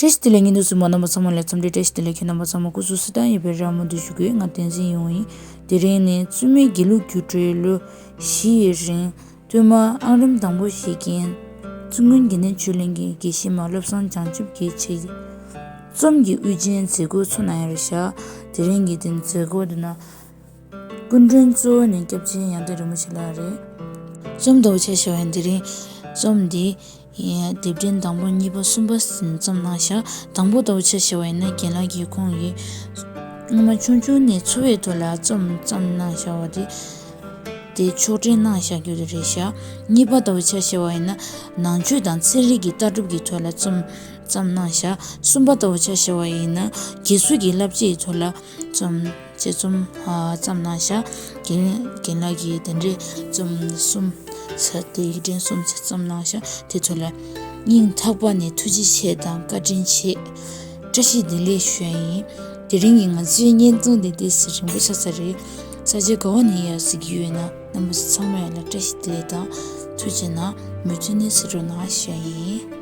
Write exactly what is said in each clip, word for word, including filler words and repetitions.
བཀྲ་ཤིས་བདེ་ལེགས། བརྙན་ཐུང་གཟིགས་མཁན་རྣམ་པ་ཚང་མ་ལ་འཚམས་འདྲི་བཀྲ་ཤིས་བདེ་ལེགས། ཁྱེད་རྣམ་པ་ཚང་མ་སྐུ་གཟུགས་བསོད་དང་ཡོད་པའི་རེ་བ་མུ་མཐུད་ཞུ་གི་ཡོད། ང་བསྟན་འཛིན་ཡིན། དེ་རིང་ནི་བཙུན་མའི་དགེ་ལུགས་རྒྱུགས་སྤྲོད་ལོ་བཞི་ཡི་རིང་ཐོག་མར་ཨང་རིམ་དང་པོ་བཞེས་མཁན་བཙུན་དགོན་དགེ་ལྡན་ཆོས་གླིང་གི་དགེ་བཤེས་མ་བློ་བཟང་བྱང་ཆུབ་ཀྱིས་ཆེད་རྩོམ་གྱི་དབུ་འབྱེད་མཛད་སྒོ་ཚོགས་གནང་ཡོད་རེད་ཤག་དེ་རིང་གི་དེ་མཛད་སྒོ་དེ་ན་སྐུ་མགྲོན་གཙོ་བོ་ནི་སྐྱབས་རྗེ་ཡང་སྟེང་རིན་པོ་ཆེ་ལགས་རེད། རྩོམ་ལྟ་བུ་ཆ་བཞག་པ་ཡིན་དེ་རིང་རྩོམ་འདི་ཡིན། དེབ་ཕྲེང་དང་པོ་གཉིས་པ་གསུམ་པ་ཟིན་བརྩམས་གནང་ཤག་དང་པོ་ལྟ་བུ་ཆ་བཞག་པ་ཡིན་ན་རྒན་ལགས་ཀྱིས་ཁོང་གིས་སྔོན་མ་ཆུང་ཆུང་ནས་འཚོ་བའི་ཐོག་ལ་རྩོམ་བརྩམས་གནང་བཞག་པ་དེ་དེ་ཕྱོགས་སྒྲིག་གནང་བཞག་རྒྱུ་དེ་རེད་ཤག་གཉིས་པ་ལྟ་བུ་ཆ་བཞག་པ་ཡིན་ན་ནང་ཆོས་དང་ཚན་རིག་གི་ལྟ་གྲུབ་ཀྱི་ཐོག་ལ་རྩོམ་བརྩམས་གནང་ཤག་གསུམ་པ་ལྟ་བུ་ཆ་བཞག་པ་ཡིན་ན་དགེ་ཚུལ་གྱི་བསླབ་བྱའི་ཐོག་ལ་རྩོམ། དཔྱད་རྩོམ་ཨ་བརྩམས་གནང་ཤག་རྒན་རྒན་ལགས་ཀྱིས་དེ་འདྲའི་རྩོམ་གསུམ་ཚར་ཏེ་ཡིག་ཕྲེང་གསུམ་ཚར་རྩོམ་གནང་ཤག་དེ་ཚོ་ལ་སྙིང་ཐག་པ་ནས་ཐུགས་རྗེ་ཆེ་དང་བཀའ་དྲིན་ཆེ། བཀྲ་ཤིས་བདེ་ལེགས་ཞུ་ཡ་ཡིན། དེ་རིང་གི་ང་ཚོའི་བརྙན་ཐུང་འདི་ཏོག་ཙམ་རིང་པོ་ཆགས་ཚར་རེད། ས་ཆ་ག་བ་ནས་ཡར་གཟིགས་ཀྱི་ཡོད་ན་རྣམ་པ་ཚོ་ཚང་མ་ཡ་ལ་བཀྲ་ཤིས་བདེ་ལེགས་དང་ཐུགས་རྗེ་གནང་། མུ་མཐུད་ནས་གཟིགས་རོགས་གནང་ཞུ་ཡ་ཡིན།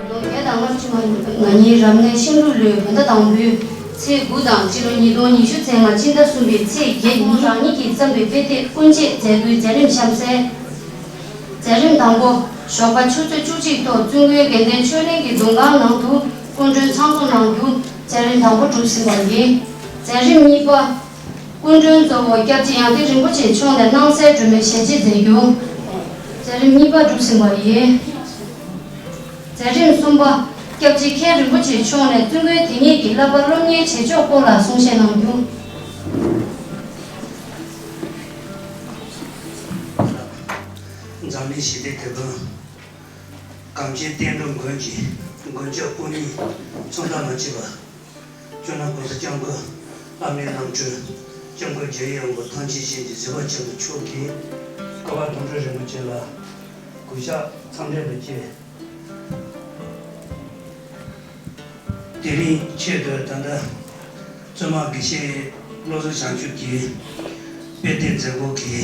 ལོ་བརྒྱ་དང་ལྔ་བཅུ་ང་གཉིས་རབ་གནས་ཤིང་འབྲུག་ལོའི་བོད་ཟླ་དང་པོའི་ཚེས་དགུ་དང་སྤྱི་ལོ་ཉིས་སྟོང་ཉི་ཤུ་རྩ་ལྔ་སྤྱི་ཟླ་གསུམ་པའི་ཚེས་བརྒྱད་ཉིན་རང་ཉིད་ཀྱིས་བརྩམས་པའི་དཔེ་དེབ་ཀུན་བྱེད་མཛད་སྒོའི་མཛད་རིམ་གཤམ་གསལ། མཛད་རིམ་དང་པོ། ཞོགས་པ་ཆུ་ཚོད་བཅུ་གཅིག་ཐོག་བཙུན་དགོན་དགེ་ལྡན་ཆོས་གླིང་གི་འདུ་ཁང་ནང་དུ་སྐུ་མགྲོན་ཚང་འཛོམས་གནང་རྒྱུ་མཛད་རིམ་དང་པོ་གྲུབ་ཟིན་པ་ཡིན། མཛད་རིམ་གཉིས་པ། སྐུ་མགྲོན་གཙོ་བོ་སྐྱབས་རྗེ་ཡང་སྟེང་རིན་པོ་ཆེ་མཆོག་ནས་སྣང་གསལ་སྒྲོན་མེ་ཞལ་འབྱེད་མཛད་རྒྱུ། མཛད་རིམ་གཉིས་པ་གྲུབ་ཟིན་པ་ཡིན། མཛད་རིམ་གསུམ་པ། སྐྱབས་རྗེ་མཁན་རིན་པོ་ཆེ་མཆོག་ནས་བཙུན་དགོན་དེ་ཉིད་ཀྱི་བསླབ་པ་སློབ་གཉེར་བྱེད་ཕྱོགས་སྐོར་ལ་གསུང་བཤད་གནང་རྒྱུ། འཛམ་གླིང་ཞི་བདེའི་དེད་དཔོན། གངས་ཅན་བསྟན་འགྲོའི་མགོན་གྱི་མགོན་སྐྱབས་པོ་ཉིད་མཚུངས་ཟླ་མ་མཆིས་པ། སྤྱི་ནོར་༸གོང་ས་༸སྐྱབས་མགོན་ལྷ་མིའི་རྣམ་འཕྲུལ། སྐྱབས་མགོན་རྒྱལ་བའི་དབང་པོ་ཐམས་ཅད་མཁྱེན་ཅིང་གཟིགས་པ་ཆེན་པོ་མཆོག་གིས་བསྐལ་པ་དོན་གྲུབ་རིན་པོ་ཆེ་ལ་གུས་ཕྱག་འཚམས་འདྲི་ལ་བཅས། དེ་རིང་ཆེད་དུ་ད་ལྟ་བཙུན་མ་དགེ་བཤེས་བློ་བཟང་བྱང་ཆུབ་ཀྱི་དཔེ་དེབ་མཛད་སྒོ་གི་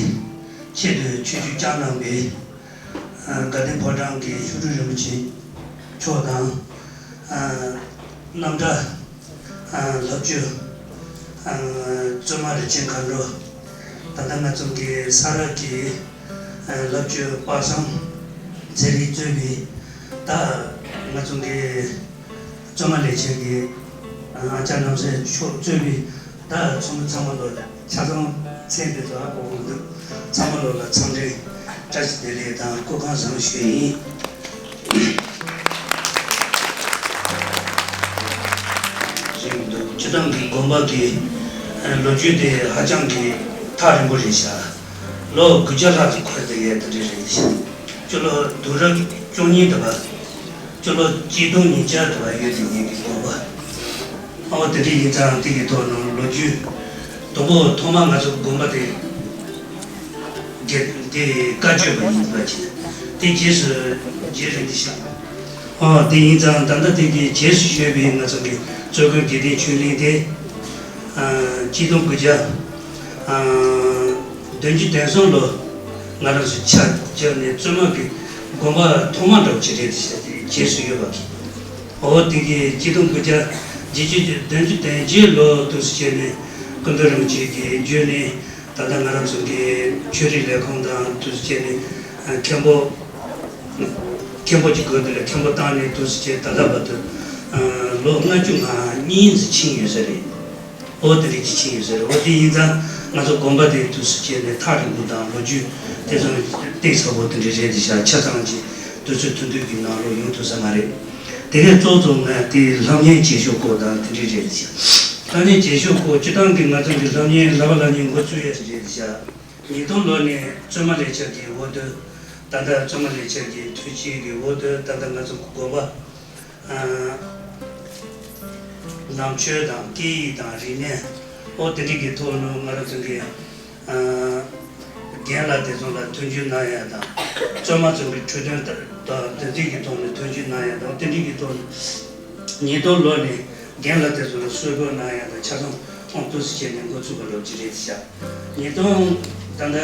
ཆེད་དུ་ཆོས་ཞུ་བསྐྱངས་གནང་བའི་དགའ་ལྡན་ཕོ་བྲང་གི་ཞབས་དྲུང་རིན་པོ་ཆེ་མཆོག་དང་། རྣམ་གྲྭ་ལྷབ་ཆོས་བཙུན་མ་རིན་ཆེན་མཁའ་འགྲོ། ད་ལྟ་ང་ཚོ་གི་ས་རཱ་གི་ལྷབ་ཆོས་དཔག་བསམ་ཚེ་རིང་གཙོས་པའི་ད་ང་ཚོ་གི་བཙུན་མ་ལས་བྱེད་ཀྱི་ཨ་ཅག་རྣམ་སྲས་མཆོག་གཙོས་པའི་ད་ཚོགས་མི་ཚང་མ་ལོ་ལ་ཆ་ཚང་མཚན་དེ་ཚོ་ཧ་གོ་གི་མི་འདུག་ཚང་མ་ལོ་ལ་འཚམས་འདྲི་བཀྲ་ཤིས་བདེ་ལེགས་དང་སྐུ་ཁམས་བཟང་ཞུ་ཡིན། སྤྱིར་བཏང་གི་དགོན་པ་གི་ལོ་རྒྱུས་དེ་ཧ་ཅང་གི་ཐག་རིང་པོ་རེད་ཤག་ལོ་དགུ་བརྒྱ་ལྷག་ཙམ་འཁོར་བསྡད་ཡས་དེ་འདྲ་རེད་ཤག་སྤྱི་ལོ་དུས་རབས་བཅུ་གཉིས་དེ་བ། སྤྱི་ལོ་གཅིག་སྟོང་ཉིས་བརྒྱ་དེ་བ་ཡོད་དེ་ཉིད་ཀྱི་དགོན་པ། ཨ་བ་དེ་འདྲ་ཡིན་ཙང་དེ་གི་ཐོག་ནང་ལོ་རྒྱུས་དང་པོ་ཐོག་མ་ང་ཚོ་དགོན་པ་དེ་དེ་དེ་བཀའ་བརྒྱུད་པ་ཡིན་པ་ཅིག་དེ་རྗེས་སུ་རྗེས་རིམ་དེ་ཤག་ཨ་དེ་ཡིན་ཙང་ད་ལྟ་དེ་གི་རྗེས་སུ་ཡོད་པའི་ང་ཚོ་གི་གཙོ་དགོན་དགེ་ལྡན་ཆོས་གླིང་དེ་ཨ་གཅིག་སྟོང་དགུ་བརྒྱ་ཨ་བདུན་ཅུ་དོན་གསུམ་ལོ་ང་རང་ཚོ་ཆ་བཞག་ནས་བཙུན་མ་གི་དགོན་པ་ཐོག་མ་འདྲ་བོ་ཅིག་རེད་ཟེར་ཏེ་རྗེས་སུ་ཡོད་པ་གི། འོ་དེ་གི་གཅིག་སྟོང་དགུ་བརྒྱ་བརྒྱད་ཅུ་བདུན་ཅུ་དོན་བརྒྱད་ལོ་དུས་སུ་བྱས་ནས་སྐུ་མདུན་རིན་པོ་ཆེ་གི་བརྒྱུད་ནས་ ད་ལྟ་ང་རང་ཚོ་གི་ཆོས་རིག་ལས་ཁུངས་དང་དུས་སུ་བྱས་ནས་མཁན་པོ། མཁན་པོ་གྱི་སྒོ་དེ་ལ་མཁན་པོ་བཏང་ནས་དུས་སུ་བྱས་ད་ལྟ་བར་དུ་ལོ་ལྔ་བཅུ་ང་གཉིས་ཙམ་ཕྱིན་ཡོད་ས་རེད། འོ་དེ་རིགས་ཀྱི་ཕྱིན་ཡོད་ས་རེད། འོ་དེ་ཡིན་ཙང་ང་ཚོ་དགོན་པ་དེ་དུས་སུ་བྱས་ནས་ཐག་རིང་པོ་དང་ལོ་རྒྱུས་དེ་ཚོ་གཏིང་ཟབ་པོ་དེ་འདྲ་རེད་དེ་ཤག་ཆ་ཚང་གི་དུས་ཚོད་ཐུང་ཐུང་གི་ནང་ལོགས་ཡོང་ཐུབ་ས་མ་རེད། དེ་ནས་གཙོ་བོ་ང་དེ་སློབ་གཉེར་བྱེད་ཕྱོགས་སྐོར་དང་དེ་འདྲ་རེད་དེ་ཤག་སློབ་གཉེར་བྱེད་ཕྱོགས་སྐོར་སྤྱི་བཏང་གི་ང་ཚོ་གི་སློབ་གཉེར་བསླབ་པ་སློབ་གཉེར་འགོ་བཙུགས་ཡས་རེད་དེ་ཤག་ཉིས་སྟོང་ལོ་ནས་བཙུན་མ་ལས་འཆར་གྱི་འོག་ཏུ། ད་ལྟ་བཙུན་མ་ལས་འཆར་གྱི་དུས་ཆེན་གྱི་འོག་ཏུ་ད་ལྟ་ང་ཚོ་དགོན་པ། ཨ། ནང་ཆོས་དང་སྐད་ཡིག་དང་རིག་གནས། ཨོ་དེ་འདྲ་གི་ཐོག་ནས་ང་རང་ཚོ་གི། ཨ། རྒན་ལགས་དེ་ཚོ་ལ་མཐུན་འགྱུར་གནང་ཡ་དང་། བཙུན་མ་ཚོ་གི་འཕྲོད་བསྟེན་དང་དེ་འདྲ་གི་ཐོག་ནས་མཐུན་འགྱུར་གནང་ཡ་དང་དེ་འདྲ་གི་ཐོག་ནས། ཉིས་སྟོང་ལོ་ནས་རྒན་ལགས་དེ་ཚོ་ལ་གསོལ་རས་གནང་ཡ་དང་ཆ་ཚང་ཨོ་དུས་སུ་བྱས་ནས་འགོ་ཚུགས་པ་ལོ་གཅིག་རེད་ཤག་ཉིས་སྟོང་ད་ལྟ་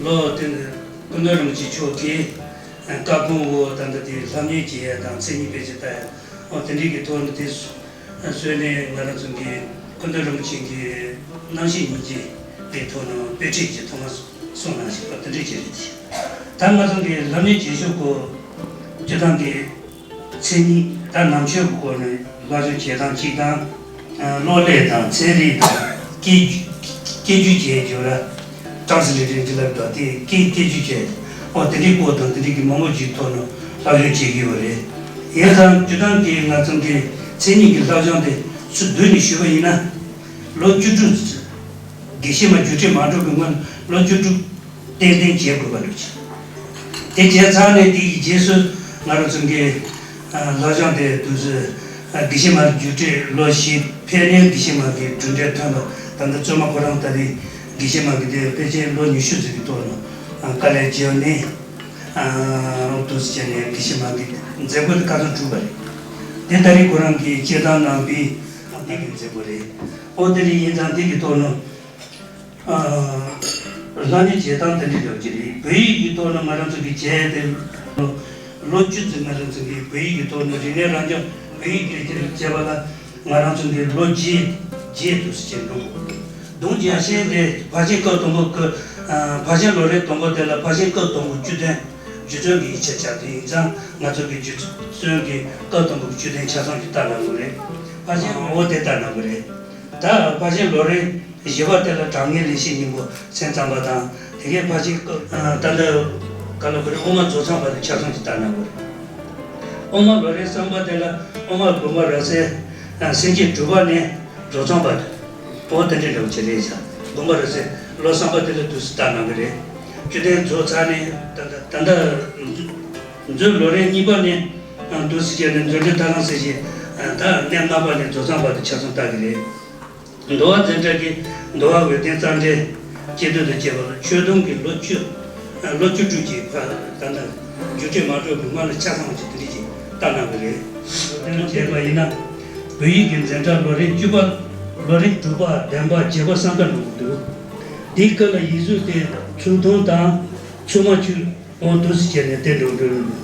ལོ་དེ་ནི་སྐུ་མདུན་རིན་པོ་ཆེ་མཆོག་གིས་བཀའ་དགོངས་འོག་ད་ལྟ་དེ་སློབ་གཉེར་བྱེད་ཡ་དང་མཚན་ཉིད་སྤེལ་ཆེད་ལྟ་ཡ་ཨོ་དེ་འདྲའི་གི་ཐོག་ནས་དེ་བཟོས་ནས་ང་རང་ཚོ་གི་སྐུ་མདུན་རིན་པོ་ཆེ་གི་རྣམ་བཤད་སྙིང་རྗེ་དེ་ཐོག་ནས་དཔེ་ཁྲིད་ཀྱི་ཐོག་མ་གསུངས་གནང་ཞིག་པ་དེ་འདྲའི་ཅིག་རེད། ད་ང་ཚོ་གི་སློབ་གཉེར་བྱེད་ཕྱོགས་སྐོར་སྤྱི་བཏང་གི་མཚན་ཉིད་ད་ནང་ཆོས་ཀྱི་སྐོར་ནས་སློབ་སྦྱོང་བྱེད་སྟངས་གཅིག་དང་། གློག་ཀླད་དང་ཚན་རིག་དང་སྐད་སྐད་སྒྱུར་བྱེད་རྒྱུ་ར། translator་འདི་ལབ་དང་དེ་སྐད་སྐད་སྒྱུར་བྱས། ཨོ་དེ་འདྲའི་སྐོར་དང་དེ་འདྲའི་གི་མང་པོ་ཅིག་ཐོག་ནས་སློབ་སྦྱོང་བྱེད་ཀྱི་ཡོད་རེད། ཡིན་ཙང་སྤྱིར་བཏང་གི་ང་ཚོ་གི་མཚན་ཉིད་ཀྱི་སློབ་སྦྱོང་དེ་ཚུར་བསྡུས་ནས་ཞུས་པ་ཡིན་ན། ལོ་བཅུ་དྲུག་དགེ་བཤེས་མ་རྒྱུགས་སྤྲོད་མ་འགྲོ་གི་སྔོན་ལོ་བཅུ་དྲུག་ཏན་ཏན་བྱེད་དགོས་པ་འདུག་ཅིང་། དེ་བྱས་ཚར་ནས་དེ་ཡི་རྗེས་སུ་ང་རང་ཚོ་གི་ཨ་སློབ་སྦྱོང་དེ་དུས་སུ་ཨ་དགེ་བཤེས་མ་རྒྱུགས་སྤྲོད་ལོ་བཞི་ཕེབས་ནས་དགེ་བཤེས་མ་གི་གྲུབ་འབྲས་ཐོན་པ། ད་ལྟ་བཙུན་མ་ཁོ་རང་ད་རེས་དགེ་བཤེས་མ་གི་དེ་ཕལ་ཆེར་ལོ་ཉི་ཤུ་ཙམ་གི་ཐོག་ལ་ཨ་དཀའ་ལས་བརྒྱབ་ནས་ཨ་དུས་སུ་བྱས་ནས་དགེ་བཤེས་མ་གི་མཛད་སྒོ་དེ་ཁ་སང་གྲུབ་པ་རེད། དེ་ད་རེས་ཁོ་རང་གི་སྐྱེས་དམ་ནང་པའི་ཨ་དེ་གི་མཛད་སྒོ་རེད། ཨོ་དེ་རེད། ཡིན་ཙང་དེ་གི་ཐོག་ནས། ཨ། སློབ་གཉེར་བྱེད་སྟངས་དེ་འདྲ་འདྲ་ཅིག་རེད། བོད་ཡིག་གི་ཐོག་ནས་ང་རང་ཚོ་གི་བྱས་ཏེ། ལོ་བཅུ་ཙམ་ང་རང་ཚོ་གི་བོད་ཡིག་གི་ཐོག་ནས་རིག་གནས་རང་སྦྱོང་བོད་ཡིག་གི་ལས་ཀྱི་རིགས་བྱས་པ་ལ་ང་རང་ཚོ་གི་ལོ་བརྒྱད་བརྒྱད་དུ་བྱས་འགྲོ། གདུང་རྒྱལ་ཆེན་དེ་ཕར་ཕྱིན་སྐབས་དང་པོ་ཀི། ཕར་ཕྱིན་ལོ་རེ་དང་པོ་དེ་ལ་ཕར་ཕྱིན་སྐབས་དང་པོ་བཅུད་ལྡན་རྗེ་བཙུན་གྱི་ཡིག་ཆ་ཆགས་དེ་ཡིན་ཙང་ང་ཚོ་གི་རྗེ་བཙུན་གྱི་སྐབས་དང་པོ་གི་བཅུད་ལྡན་ཆ་ཚང་གི་ལྟ་གནང་དགོས་རེད། ཕར་ཕྱིན་འོ་དེ་ལྟ་གནང་དགོས་རེད། ད་ཕར་ཕྱིན་ལོ་རེ་བཞི་པ་དེ་ལ་དྲང་ངེས་ལེགས་བཤད་སྙིང་པོ་མཚན་བརྩམས་པ་དང་། དེ་གའི་ཕར་ཕྱིན་སྐབས་ད་ལྟ་ག་ལ་བར་དབུ་མ་རྫོགས་ཚང་བར་དུ་ཆ་ཚང་གི་ལྟ་གནང་དགོས་རེད། དབུ་མ་ལོ་རེ་གསུམ་པ་དེ་ལ་དབུ་མ་དགོངས་པ་རབ་གསལ་སེམས་བསྐྱེད་གྲུབ་པ་ནས་རྫོགས་ཚང་བར་དུ། ཨོ་དེ་འདྲའི་འདྲ་བོ་ཅིག་རེད་ཤག་དགོངས་པ་རབ་གསལ་ལོ་གསུམ་པ་དེ་ལ་དུས་སུ་ལྟ་གནང་གི་རེད། བཅུད་ལྡན་རྫོགས་ཚར་ནས་ད་ལྟ་ད་ལྟ་མཛོད་ལོ་རེ་གཉིས་པ་ནས་དུས་སུ་བྱས་ནས་མཛོད་འགྲེལ་ཐར་ལམ་ཟེར་བཞིན་ད་གནས་ལྔ་པ་ནས་རྫོགས་ཚང་བར་དུ་ཆ་ཚང་ལྟ་གི་རེད། འདུལ་བ་འཛིན་གྲྭ་གི་འདུལ་བ་འོད་ལྡན་རྩ་འགྲེལ་སྐྱིད་སྡུག་དང་བཅས་པ་ལ་ཆོས་དུང་གི་ལོ་བཅུ། ལོ་བཅུ་དྲུག་གི་བར་ད་ལྟ་རྒྱུགས་སྤྲོད་མ་འགྲོ་གི་སྔོན་ལ་ཆ་ཚང་བ་ཅིག་དེ་འདྲ་ཅིག་བཏང་གནང་གི་རེད། དེ་ནང་བྱས་པ་ཡིན་ན་བོད་ཡིག་གི་འཛིན་གྲྭ་ལོ་རེ་བཅུ་པ། ལོ་རེ་དྲུག་པ་བདུན་པ་བརྒྱད་པ་གསུམ་ཀ་འགྲོ་གི་འདུག་དེའི་སྐབས་ལ་ཡིག་གཟུགས་དེ་ཚུར་མཐོང་དང་ཚུར་མ་འཁྱུད་འོང་དུས་སུ་བྱས་ནས་དེ་འགྲོ་འགྲོ་ཡོང་གི་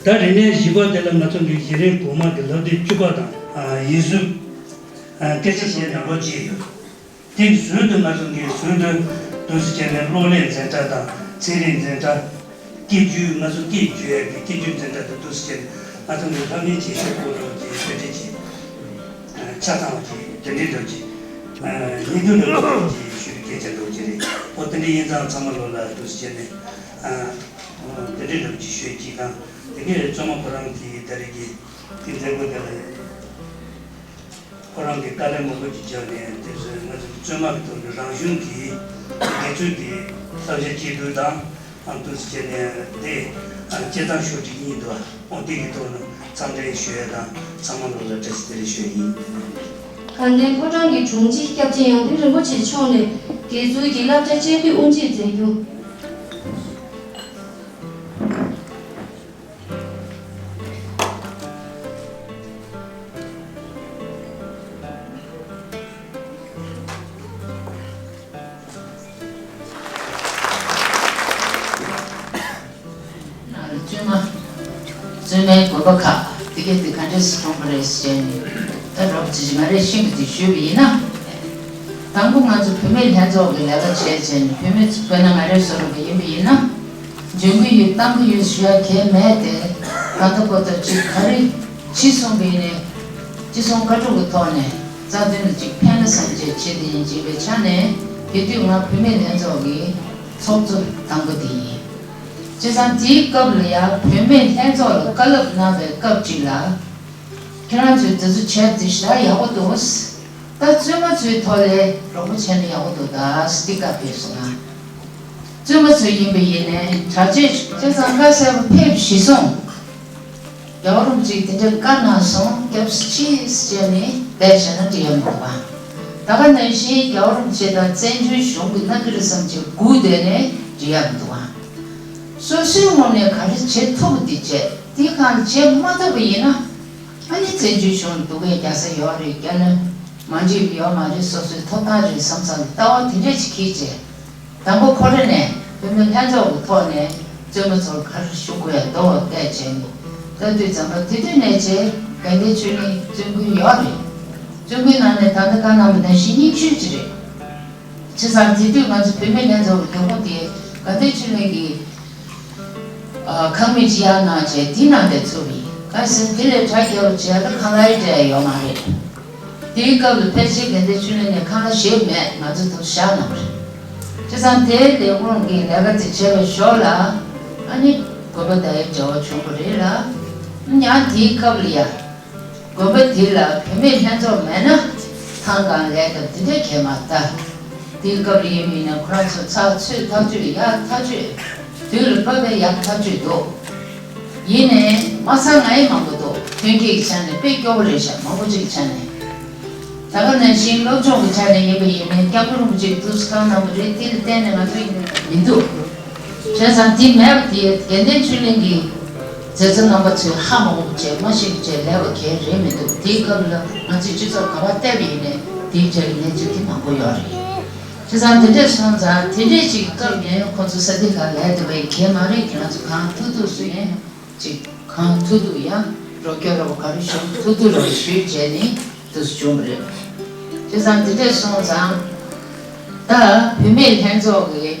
འདུག་ད་རིག་གནས་བཞི་པ་དེ་ལ་ང་ཚོ་གི་གཞི་རིམ་གོང་མ་གི་བསླབ་དེབ་བཅུ་པ་དང་ཡིག་གཟུགས་སྐད་ཆ་བཤད་ན་ལོ་བརྒྱད་ཡོད། དེ་ཟུར་དུ་ང་ཚོ་གིས་ཟུར་དུ་དུས་སུ་བྱས་ནས་གློག་ཀླད་འཛིན་གྲྭ་དང་ཚན་རིག་འཛིན་གྲྭ། སྐད་སྒྱུར་ང་ཚོ་སྐད་སྒྱུར་ཡག་གི་སྐད་སྒྱུར་འཛིན་གྲྭ་དང་དུས་སུ་བྱས་ནས་ང་ཚོ་གི་སློབ་གཉེར་བྱེད་ཤུགས་སྐོར་ལ་གི་དཔེ་ཁྲིད་ཀྱི་ཆ་ཚང་བ་གི་དེ་འདྲའི་འདྲ་གི་སྙིང་སྡུག་འདྲ་གི་ཞུ་སྐད་ཆ་འདྲ་གི་རེད། ཨོ་དེ་འདྲ་ཡིན་ཙང་ཚང་མ་ལོ་ལ་དུས་སུ་བྱས་ནས་དེ་འདྲའི་འདྲ་གི་ཞུ་གི་དང་དེ་གའི་བཙུན་མ་ཁོ་རང་གི་ད་རེས་ཀྱི་དེ་མཛད་སྒོ་དེ་ལ། ཁོ་རང་གིས་དཀའ་ལས་མང་པོ་ཅིག་བརྒྱབ་ནས་དེ་ཚོའི་ང་ཚོ་བཙུན་མ་གི་ཐོག་ནས་རང་གཞུང་གི་དགེ་ཚུལ་གྱི་བསླབ་བྱ་གཅིག་སྡུད་དང་ཨང་དུས་སུ་བྱས་ནས་དེ་སྤྱིར་བཏང་ཤོག་དྲིལ་གཉིས་འདུག་ཨོ་དེ་གི་ཐོག་ནས་འཚམས་འདྲི་ཞུ་ཡ་དང་ཚང་མ་ལོ་ལ་བཀྲ་ཤིས་བདེ་ལེགས་ཞུ་ཡ་ཡིན། དགའ་ལྡན་ཕོ་བྲང་གི་དྲུང་ཆེ་སྐྱབས་རྗེ་ཡང་སྟེང་རིན་པོ་ཆེ་མཆོག་ནས་དགེ་ཚུལ་གྱི་བསླབ་བྱ་སྤྱན་འབུལ་དབུ་འབྱེད་མཛད་རྒྱུ། བཙུན་མ། བཙུན་མའི་དགོན་པ་ཁག་དེ་གས་དེ་ག་འདྲས་སུ་གྲོངས་པ་རེད་ཟེར་ནས་ད་རོབ་ཙམ་ཞིག་ང་རས་ཤིན་ཏུ་དེ་ཞུས་པ་ཡིན་ན། དང་པོ་ང་ཚོ་བུད་མེད་ལྷན་ཚོགས་ཀྱི་ལས་ཀ་བྱས་བྱས་ནས་བུད་མེད་ཚོ་དཔེར་ན་ང་རའི་བཟོ་འདྲ་པོ་ཡིན་པ་ཡིན་ན། འཇོན་གྱི་ཡོད་གཏང་གི་ཡོད་ཞུ་ཡ་གལ་མེད་དེ། གང་ལྟར་ཁོ་ཚོ་གཅིག་ག་རེ་ཅི་གསུངས་པ་ཡིན་ནའི་ཅི་གསུང་བཀའ་སྒྲུབ་ཀྱི་ཐོག་ནས་རྩ་དོན་ལ་གཅིག་ཕན་ན་བསམ་བྱས་བྱེད་དེ་ཡིན་ཅེས་པའི་ཆ་ནས་དེ་དུས་ང་བུད་མེད་ལྷན་ཚོགས་ཀྱི་ཚོགས་གཙོ་དང་པོ་དེ་ཡིན། བྱས་ཙང་དེའི་སྐབས་ལ་ཡང་བུད་མེད་ལྷན་ཚོགས་ལ་བཀའ་སློབ་གནང་བའི་སྐབས་གཅིག་ལ། ཁྱེད་རང་ཚོས་དེ་ཚོ་བྱས་དེ་ཞེ་དྲག་ཡག་པོ་འདུག་ད་བཙུན་མ་ཚོའི་ཐོག་ལས་རོགས་པ་བྱས་ན་ཡག་པོ་འདུག་ད་སྟི་ཀ་ཕེབས་སོང་ང་། བཙུན་མ་ཚོ་ཡིན་པ་ཡིན་ནའི་གྲྭ་ཆས་བྱས་ཙང་དཀའ་སེ་བ་ཕེབས་ཤི་སོང་། རྒྱལ་བ་རིན་པོ་ཆེས་དེ་འདྲའི་བཀའ་གནང་སོང་། སྐྱབས་སུ་མཆི་ཟེར་ནས་བསྡད་བྱས་ན་འགྲིག་ཡ་མི་འདུག་ཨ། ད་ག་ནང་བཞིན་རྒྱལ་བ་རིན་པོ་ཆེ་དང་བཙན་བྱོལ་གཞུང་གི་མནའ་གི་རེད་བསམ་བྱས་སྒུག་བསྡད་ནས་འགྲིག་ཡ་མི་འདུག་ཨ། སོ་སོའི་ངོས་ནས་ག་རེ་བྱེད་ཐུབ་པ་དེ་བྱས། དེ་གང་བྱེད་མ་ཐུབ་པ་ཡིན་ན། ཨ་ནི་བཙན་བྱོལ་གཞུང་ལ་སྡུག་སྐད་རྒྱག་ས་ཡོད་རེད། རྒྱག་ན་མ་འགྲིག་པ་ཡོད་མ་རེད། སོ་སོའི་ཐོབ་ཐང་རེད་བསམ་བསམ་ལྟ་བ་དེ་འདྲས་ཅིག་གིས་བྱས། དང་པོ་ཁོ་རེ་ནས་བུད་མེད་ལྷན་ཚོགས་ཀྱི་ཐོག་ནས་བཙུན་མ་ཚོར་ག་རེ་ཞུ་དགོས་ཡ་འདུག་བལྟས་བྱས་ནས་ལྟ་དུས་ཙམ་པ་དེ་དུས་ནས་བྱས་དགའ་ལྡན་ཆོས་གླིང་བཙུན་དགོན་ཡོད་རེད། བཙུན་དགོན་ནང་ནས་ད་ལྟ་བཀའ་གནང་བ་ནང་བཞིན་རྙིང་ཤོས་ཅིག་རེད། བྱས་ཙང་དེ་དུས་ང་ཚོ་བུད་མེད་ལྷན་ཚོགས་ཀྱི་ལས་ཁུངས་དེ་དགའ་ལྡན་ཆོས་གླིང་གི་ཨ་ཁང་མིག་ཅིག་གཡར་གནང་བྱས་དེ་ནང་དེ་ཚུགས་པ་ཡིན། གལ་སྲིད་དེ་ལས་གྲ་རྒྱས་པ་བྱས་ན་ཁང་གླ་ཡི་འབྲེལ་ཡོད་མ་རེད། དེའི་སྐབས་ལ་ཕལ་ཆེར་དགའ་ལྡན་ཆོས་གླིང་ནས་ཁང་གླ་བཞེས་མེད། ང་ཚོ་དུ་བཞག་གནང་བ་རེད། བྱས་ཙང་དེའི་ལས་ཁུངས་ཀྱི་ལས་ཀ་དེ་བྱས་པའི་ཞོར་ལ་ཨ་ནི་དགོན་པ་དང་ཡང་འབྲེལ་བ་བྱུང་བ་རེད་ལ། ཡང་དེའི་སྐབས་ལ་ཡ། དགོན་པ་འདི་ལ་བུད་མེད་ལྷན་ཚོགས་མེད་ན་ཐང་གང་ལས་དང་འདི་འདྲ་གས་མ་ལྟ། དེའི་སྐབས་ལ་ཡིན་མིན་ན་ཁོ་རང་ཚོ་ཚགས་ཚུད་ཐག་ཆོད་ཡག་ཐག་ཆོད་དུས་ལ་བབ་པའི་ཡག་ཐག་ཆོད་འདུག་ཡིན་ནའི་མ་ཚང་ང་ཡི་མང་པོ་འདུག་ཐོན་སྐྱེད་ཀྱི་ཆ་ནས་དཔེ་སྐྱོ་བོ་རེད་ཤག་མང་པོ་ཅིག་གི་ཆ་ནས། ད་ག་ནང་བཞིན་སློབ་སྦྱོང་གི་ཆ་ནས་ཡིན་པ་ཡིན་ནའི་སྐྱབས་མགོན་རིན་པོ་ཆེས་ཐུགས་སུ་བཀའ་གནང་བ་རེད། དེ་ལ་བརྟེན་ནས་ང་ཚོ་ཡིན་ནའི་མི་འདུག་བྱས་ཙང་དེ་མེད་པ་དེ་དགེ་ལྡན་ཆོས་གླིང་གི་མཛད་གཙོ་རྣམ་པ་ཚོས་ཧ་མ་གོ་བ་བྱས་མ་ཤེས་པ་བྱས་ལས་པ་གས་རེད་མི་འདུག་དེའི་སྐབས་ལ་ང་ཚོས་སྤྱི་ཚོགས་ག་པར་བལྟས་པ་ཡིན་ནའི་དེའི་གྲས་ཀྱི་གནས་ཚུལ་དེ་མང་པོ་ཡོད་རེད། བྱས་ཙང་དེ་འདྲས་སོང་ཙང་དེ་འདྲས་ཅིག་སྐབས་ནས་ཁོང་ཚོ་ས་དེ་ག་ལས་དེ་བས་གས་མ་རེད། ཁྱེད་རང་ཚོ་གང་ཐུབ་ཐུབ་སུ་ཡིན། ཅིག་གང་ཐུབ་ཐུབ་ཡང་རོགས་སྐྱོར་རོགས་ག་རེ་ཞུ་ཐུབ་ཐུབ་རོགས་ཞུས་བྱས་ནས་དུས་སུ་བྱུང་བ་རེད། བྱས་ཙང་དེ་འདྲས་སོང་ཙང་ད་བུད་མེད་ལྷན་ཚོགས་ཀྱི་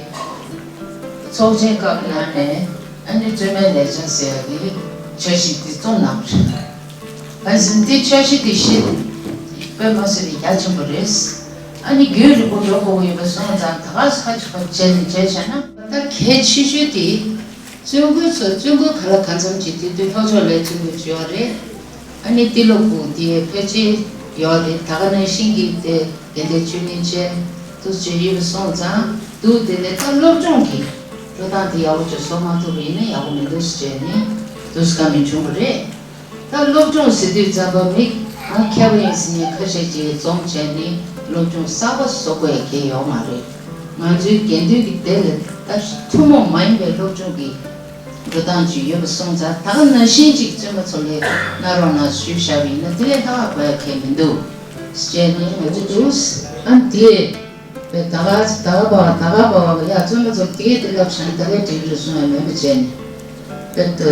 ཚོགས་ཆེན་སྐབས་ནང་ནས་ཨ་ནི་བཙུན་མའི་ལས་བྱ་ཟེར་ཡ་གི་འཆར་གཞི་འདི་བཙུགས་གནང་བ་རེད། གལ་སྲིད་འདི་འཆར་གཞི་འདི་ཤེས་དཔེ་མ་སྲིད་པའི་རྒྱ་ཆེན་པོ་རེད། ཨ་ནི་རྒྱུན་རིང་པོ་འགྲོ་དགོས་ཀྱི་ཡོད་པ་སོང་ཙང་ད་ག་ས་ཁ་ཆུ་ཁ་བྱས་ནས་བྱས་བྱས་ན་ད་གལ་ཆེ་ཤོས་དེ། བཙུན་དགོན་ཚོ་བཙུན་དགོན་ག་ལ་གང་འཚམ་ཅིག་དེ་དུས་ལྷོ་ཕྱོགས་ལ་བཙུན་དགོན་ཅིག་ཡོད་རེད། ཨ་ནི་ཏི་ལོ་ཕུག་དེ་ཕལ་ཆེར་ཡོད་རེད། ད་ག་ནང་བཞིན་གྱི་དེ་དགེ་ལྡན་ཆོས་གླིང་བཅས་དུ་བྱས་ཡོད་པ་སོང་ཙང་འདུག་དེ་ནས་ད་སློབ་སྦྱོང་གི་འགྲོ་སྟངས་དེ་ཡག་པོ་ཅིག་བཟོ་མ་ཐུབ་པ་ཡིན་ན་ཡག་པོ་མི་འདུག་ཟེར་བྱས་ནས་དུས་སྐབས་མི་བྱུང་བ་རེད། ད་སློབ་སྦྱོང་ཟེར་དུས་ཙམ་པ་མི་ང་མཁས་པ་ཡིན་ཟེར་ནས་ཁ་ཤས་ཀྱིས་འཛོམས་བྱས་ནས་སློབ་སྦྱོང་གསར་པ་བཟོ་དགོས་ཡ་གང་ཡོད་མ་རེད། ང་ཚོའི་དགེ་འདུན་གྱི་སྡེ་ལ་ད་ཐུན་མོང་མ་ཡིན་པའི་སློབ་སྦྱོང་གི་འགྲོ་སྟངས་ཅིག་ཡོད་པ་སོང་ཙང་ད་ག་ནང་བཞིན་ཅིག་བཙུན་མ་ཚོ་ལ་གནང་རོགས་གནང་ཞུས་བཞག་པ་ཡིན་ན་དེ་ལས་ལྷག་དགོས་ཡ་གང་མི་འདུག་ཟེར་ནས་ང་ཚོ་འདུག་ཨ་དེ། པས་ད་ག་ད་ག་པ་ད་ག་པ་བ་ཡ་བཙུན་མ་ཚོ་དེ་གས་དེ་ལབ་བྱས་ནས་ད་གས་འགྲིག་རེད་གསུང་ཡ་མེད་པ་བྱས་ནས། པས་ད་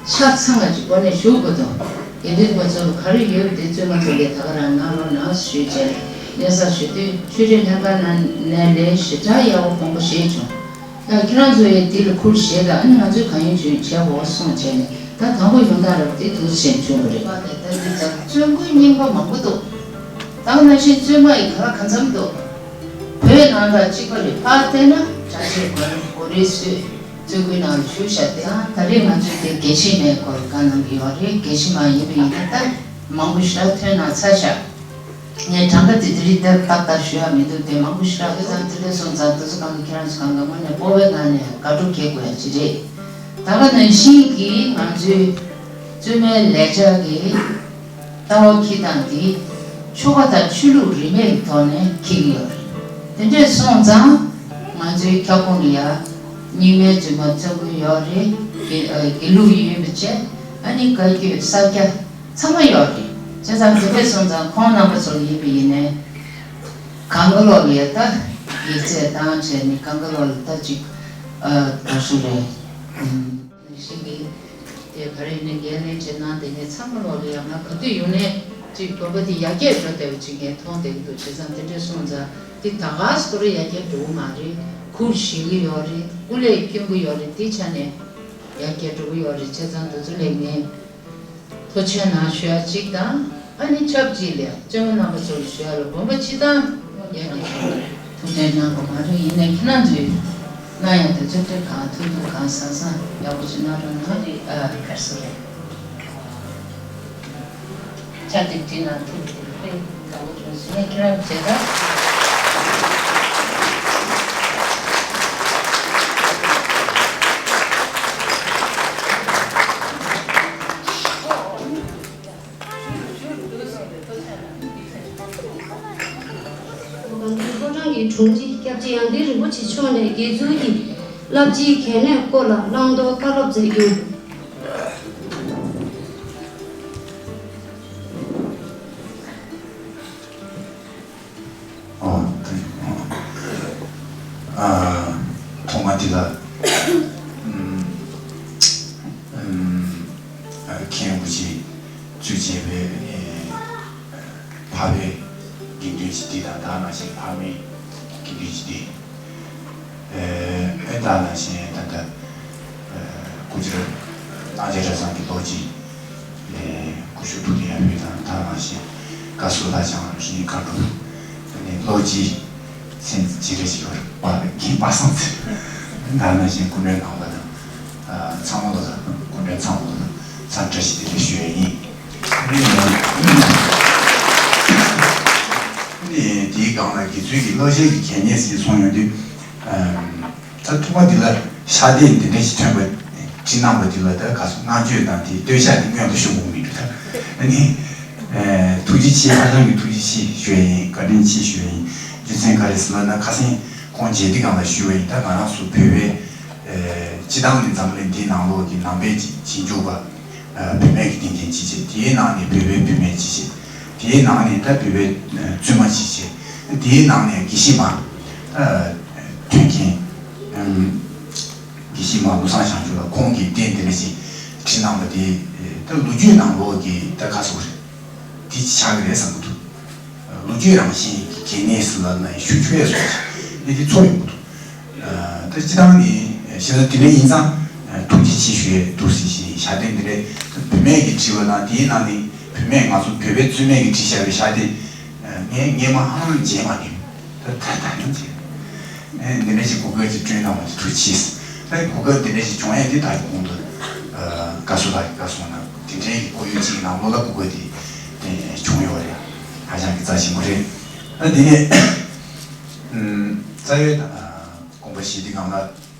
ཆ་ཚང་བ་ཅིག་གོ་ནས་ཞུགས་དགོས་དང་། དགེ་འདུན་པ་ཚོ་ལ་ག་རེ་ཡོད་པ་དེ་བཙུན་མ་ཚོ་ལས་ད་ག་རང་གནང་རོགས་གནང་ཞུས་བྱས་ནས་གནས་ས་ཞུ་དུས་ཆོས་རིག་ལྷན་ཁང་ནང་ནས་ལས་ཞེ་དྲག་ཡག་པོ་དགོངས་པ་བཞེས་བྱུང་། ཡ་ཁྱེད་རང་ཚོ་ཡས་དེ་ལ་ཁུར་བཞེས་ལ་ཨ་ནི་ང་ཚོས་གང་ཡོད་ཅིག་བྱས་དགོས་གསུངས་བྱས་ནས་ད་དང་པོ་ཡོང་སྟངས་རབ་དེ་འདུག་སེ་བྱུང་བ་རེད། པ་དེ་ད་འདི་ཙམ་བཙུན་དགོན་རྙིང་པ་མང་པོ་འདུག་ད་ག་ནང་བཞིན་བཙུན་མ་ཡི་ག་ལ་གང་འཚམ་འདུག་བོད་ནང་དང་གཅིག་པ་རེད། ཕར་བལྟས་ན་གྲྭ་ཆས་གོན་གོ་རེ་སུས་བཙུན་དགོན་ནང་ལ་བཞུགས་བཞག་དེ་ཡང་ད་རེས་ང་ཚོས་དེ་དགེ་བཤེས་མའི་སྐོར་བཀའ་གནང་གི་ཡོད་རེད། དགེ་བཤེས་མ་ཡིན་པ་ཡིན་ན་ད་མང་པོ་ཞེ་དྲག་ཐོན་གནང་ཚར་བཞག་ངས་གྲངས་ཀ་དེ་དེ་རིང་ཏག་ཏག་ཏག་ཞུ་ཡ་མི་འདུག་དེ་མང་པོ་ཞེ་དྲག་ཡོད་ཙང་དེ་འདྲ་སོང་ཙང་དེ་ཚོ་གང་གི་ཁྱེད་རང་ཚོ་གང་གི་ངོས་ནས་སྤོབས་པའི་ངང་ནས་དགའ་སྤྲོ་སྐྱེ་དགོས་ཡ་ཅིག་རེད། ད་ག་ནང་བཞིན་གྱི་ང་ཚོའི་བཙུན་མའི་ལས་བྱ་གི་ལྟ་བ་འཁྱེར་སྟངས་འདི་ཆོལ་ཁ་དང་ཆོས་ལུགས་རིས་མེད་ཀྱི་ཐོག་ནས་འཁྱེར་གྱི་ཡོད་རེད། དེ་འདྲས་སོང་ཙང་ང་ཚོའི་ཁྱབ་ཁོངས་ལ་ཡ་རྙིང་མའི་བཙུན་མ་བཙུན་དགོན་ཡོད་རེད། དགེ་དགེ་ལུགས་ཡོད་པ་བྱས་ཨ་ནི་བཀའ་བརྒྱུད་ས་སྐྱ་ཚང་མ་ཡོད་རེད། བྱས་ཙང་དེ་འདྲས་སོང་ཙང་ཁོང་རྣམ་པ་ཚོ་ལ་ཡིན་པ་ཡིན་ནའི་གང་ག་ལོག་ལ་ཡ་ད་ཡིག་ཚད་བཏང་བྱས་ནས་གང་ག་ལོག་ལ་ད་ཅིག་ཨ་ག་ཞུ་རེད། ཞིག་གིས་དེ་ག་རེ་ནས་འགན་ལེན་བྱེད་ན་དེ་ནས་ཚང་མ་ལོག་ལ་ཡང་ང་ག་དུས་ཡོང་ནས་ ཅིག་བོད་པ་དེ་ཡར་རྒྱས་འགྲོ་བསྡད་པ་ཅིག་ངས་མཐོང་བསྡད་ཀྱི་འདུག་བྱས་ཙང་དེ་འདྲས་སོང་ཙང་དེ་ད་ག་སེ་ཁོ་རང་ཡར་རྒྱས་འགྲོ་གི་མ་རེད། ཁུར་ཞིག་གི་ཡོད་རེད། སྐུ་ལས་སྐྱོན་གི་ཡོད་རེད། དེ་ཆ་ནས་ཡར་རྒྱས་འགྲོ་གི་ཡོད་རེད། བྱས་ཙང་དེ་ཚོ་ལས་ངས་ཐུགས་རྗེ་གནང་ཞུ་ཡ་གཅིག་དང་། ཨ་ནི་ཆབས་ཅིག་ལ་བཙུན་མོ་རྣམ་པ་ཚོར་ཞུ་ཡ་ལ་དགོན་པ་སྤྱི་བཏང་ཡ་ནས་ཐུགས་རྗེ་གནང་དགོས་མ་རེད། ཡིན་ནའི་ཁྱེད་རང་ཚོས་གནང་ཡ་དེ་ཚོ་དེ་གང་ཐུབ་ཐུབ་གང་བཟང་བཟང་ཡག་པོ་ཅིག་གནང་རོགས་གནང་། རེད། ཨ་གར་སོ་རེད། ཆ་དེ་བྲིས་ན་ཐུགས་དེ་དཔེ་དགའ་པོ་བྱུང་སོང་། ངས་ཁྱེད་རང་བྱེད་ད། ཕོ་བྲང་གི་དྲུང་ཆེ་སྐྱབས་རྗེ་ཡང་སྟེང་རིན་པོ་ཆེ་མཆོག་ནས་དགེ་ཚུལ་གྱི་བསླབ་བྱའི་གལ་གནད་སྐོར་ལ་བླང་དོར་བཀའ་སློབ་མཛད་རྒྱུ། ཨོ། ཨ། ཐོག་མ་དེ་ལ། ཨམ། ཨམ། མཁན་རིན་པོ་ཆེ་གཙོས་བྱས་པའི་ཨེ་འཕགས་པའི་དགེ་འདུན་ཞིག་འདི་དང་། ད་ནང་བཞིན་འཕགས་མའི་དགེ་འདུན་ཞིག་འདི། ཨེ་ཨེ་ད་ནང་བཞིན་ད་ལྟ་ཨེ་སྐུ་བཅར་གནང་བྱས་གྲྭ་ཚང་གི་ལོ་གཅིག་ཨེ་སྐུ་ཞབས་ཐུགས་རྗེ་ཡར་འཕེལ་དང་། ད་ནང་བཞིན་བཀའ་ཟུར་ལྷ་ལྕམ་རིན་ཆེན་མཁའ་འགྲོ། ཨ་ནི་ལོ་གཅིག་མཚན་ཅི་རེ་ཞིག་ཡོད་རེད། པ་མཁན་པ་སངས་ཚེ། ད་ནང་བཞིན་སྐུ་མགྲོན་ནང་པ་དང་། ཨ་ཚང་མ་ལོ་དང་། སྐུ་མགྲོན་ཚང་མ་ལོ་དང་། འཚམས་བཀྲ་ཤིས་བདེ་ལེགས་ཞུ་ཡ་ཡིན། ཨ་ནི་དེའི་སྒང་ལ་དགེ་ཚུལ་གྱི་བསླབ་བྱ་གི་གལ་གནད་ཟེར་གསུངས་ཡོང་དུས། ཨམ། ད་ཐོག་མ་འདི་ལ་ཕྱག་དེབ་འདི་འདྲ་ཞིག་ཐོན་པ་བྲིས་གནང་བ་འདི་ལ་ད་ག་སོ་བསྔགས་བརྗོད་དང་དེའི་བསྟོད་བཤགས་འདི་སྔོན་དུ་ཞུ་དགོས་མི་འདུག་ད་ཨ་ནི། ཨེ་ཐུགས་རྗེ་ཆེ། ཧ་ཅང་གི་ཐུགས་རྗེ་ཆེ་ཞུ་ཡ་ཡིན། བཀའ་དྲིན་ཆེ་ཞུ་ཡ་ཡིན། རྒྱུ་མཚན་ག་རེ་ཟེར་ལབ་ན། ཁ་སང་ཁོང་མཇལ་དུས་སྒང་ལ་ཞུས་པ་ཡིན། ད་ང་རང་ཚོ་བོད་པའི་ཨེ་སྤྱི་བཏང་ནས་འཛམ་གླིང་འདིའི་ནང་ལོགས་ཀྱི་ནང་པའི་རྗེས་འཇུག་པ། ཨ་བུད་མེད་ཀྱི་སྡིངས་ཆ་གཅིག་བྱས། དེའི་ནང་ནས་བོད་པའི་བུད་མེད་གཅིག་བྱས། དེའི་ནང་ནས་ད་བོད་པའི་ཨ་བཙུན་མ་གཅིག་བྱས། དེའི་ནང་ནས་དགེ་བཤེས་མ། ཨ་མཐུན་རྐྱེན། ཨམ། དགེ་བཤེས་མ་ཀུན་བཟང་བྱང་ཆུབ་ལགས་ཁོང་གིས་རྟེན་འདི་འདྲ་ཞིག་བྲིས་གནང་བ་དེ། ད་ལོ་རྒྱུས་ནང་ལོགས་ཀྱི་ད་ག་ཟེར་དགོས་རེད། དེ་ཆགས་ཀྱི་རེད་བསམ་གྱི་འདུག་ལོ་རྒྱུས་རང་བཞིན་གྱི་གལ་གནད་ཟེར་ལབ་ན་ཡང་ཞུ་ཆོག་ཡ་བཟོ་ཞིག་ཨ་ནི་དེ་ཚོར་ཡོང་གི་འདུག་ད་སྤྱི་བཏང་ནས་བཤད་ན་དེ་འདྲ་ཡིན་ཙང་ཐུགས་རྗེ་ཆེ་ཞུ་ཡ་འདུག་ཟེར་བཞིན། ཕྱག་དེབ་འདི་འདྲ་བུད་མེད་ཀྱིས་བྲིས་པ་དང་། དེའི་ནང་ནས་བུད་མེད་ང་ཚོ་བོད་པའི་བཙུན་མས་ཀྱིས་བྲིས་བཞག་པའི་ཕྱག་དེབ་ངས་སྔས་མ་ཧང་མཇལ་མ་མྱོང་། ད་ད་ད་ཡང་བྱས། ཨེ་འདི་འདྲ་ཞིག་གོ་སྐབས་ཅིག་བསྐྲུན་གནང་བ་དེ་ཐུགས་རྗེ་ཆེ། ད་གོ་སྐབས་འདི་འདྲ་ཞིག་བྱུང་ཡ་དེ་ད་གོང་དུ་ཨ་བཀའ་ཟུར་ལགས་ཀྱིས་བཀའ་གསུངས་གནང་། དེ་འདྲའི་གི་ཁོར་ཡུག་ཅིག་གི་ནང་ལོགས་ལ་གོ་སྐབས་དེ་དེ་བྱུང་ཡོད་རེད། ཧ་ཅང་གི་རྩ་ཆེན་པོ་རེད། ད་དེ་ནས་ཨམ་རྩ་བའི་ཨ་དགོངས་པ་བཞེས་དུས་སྒང་ལ་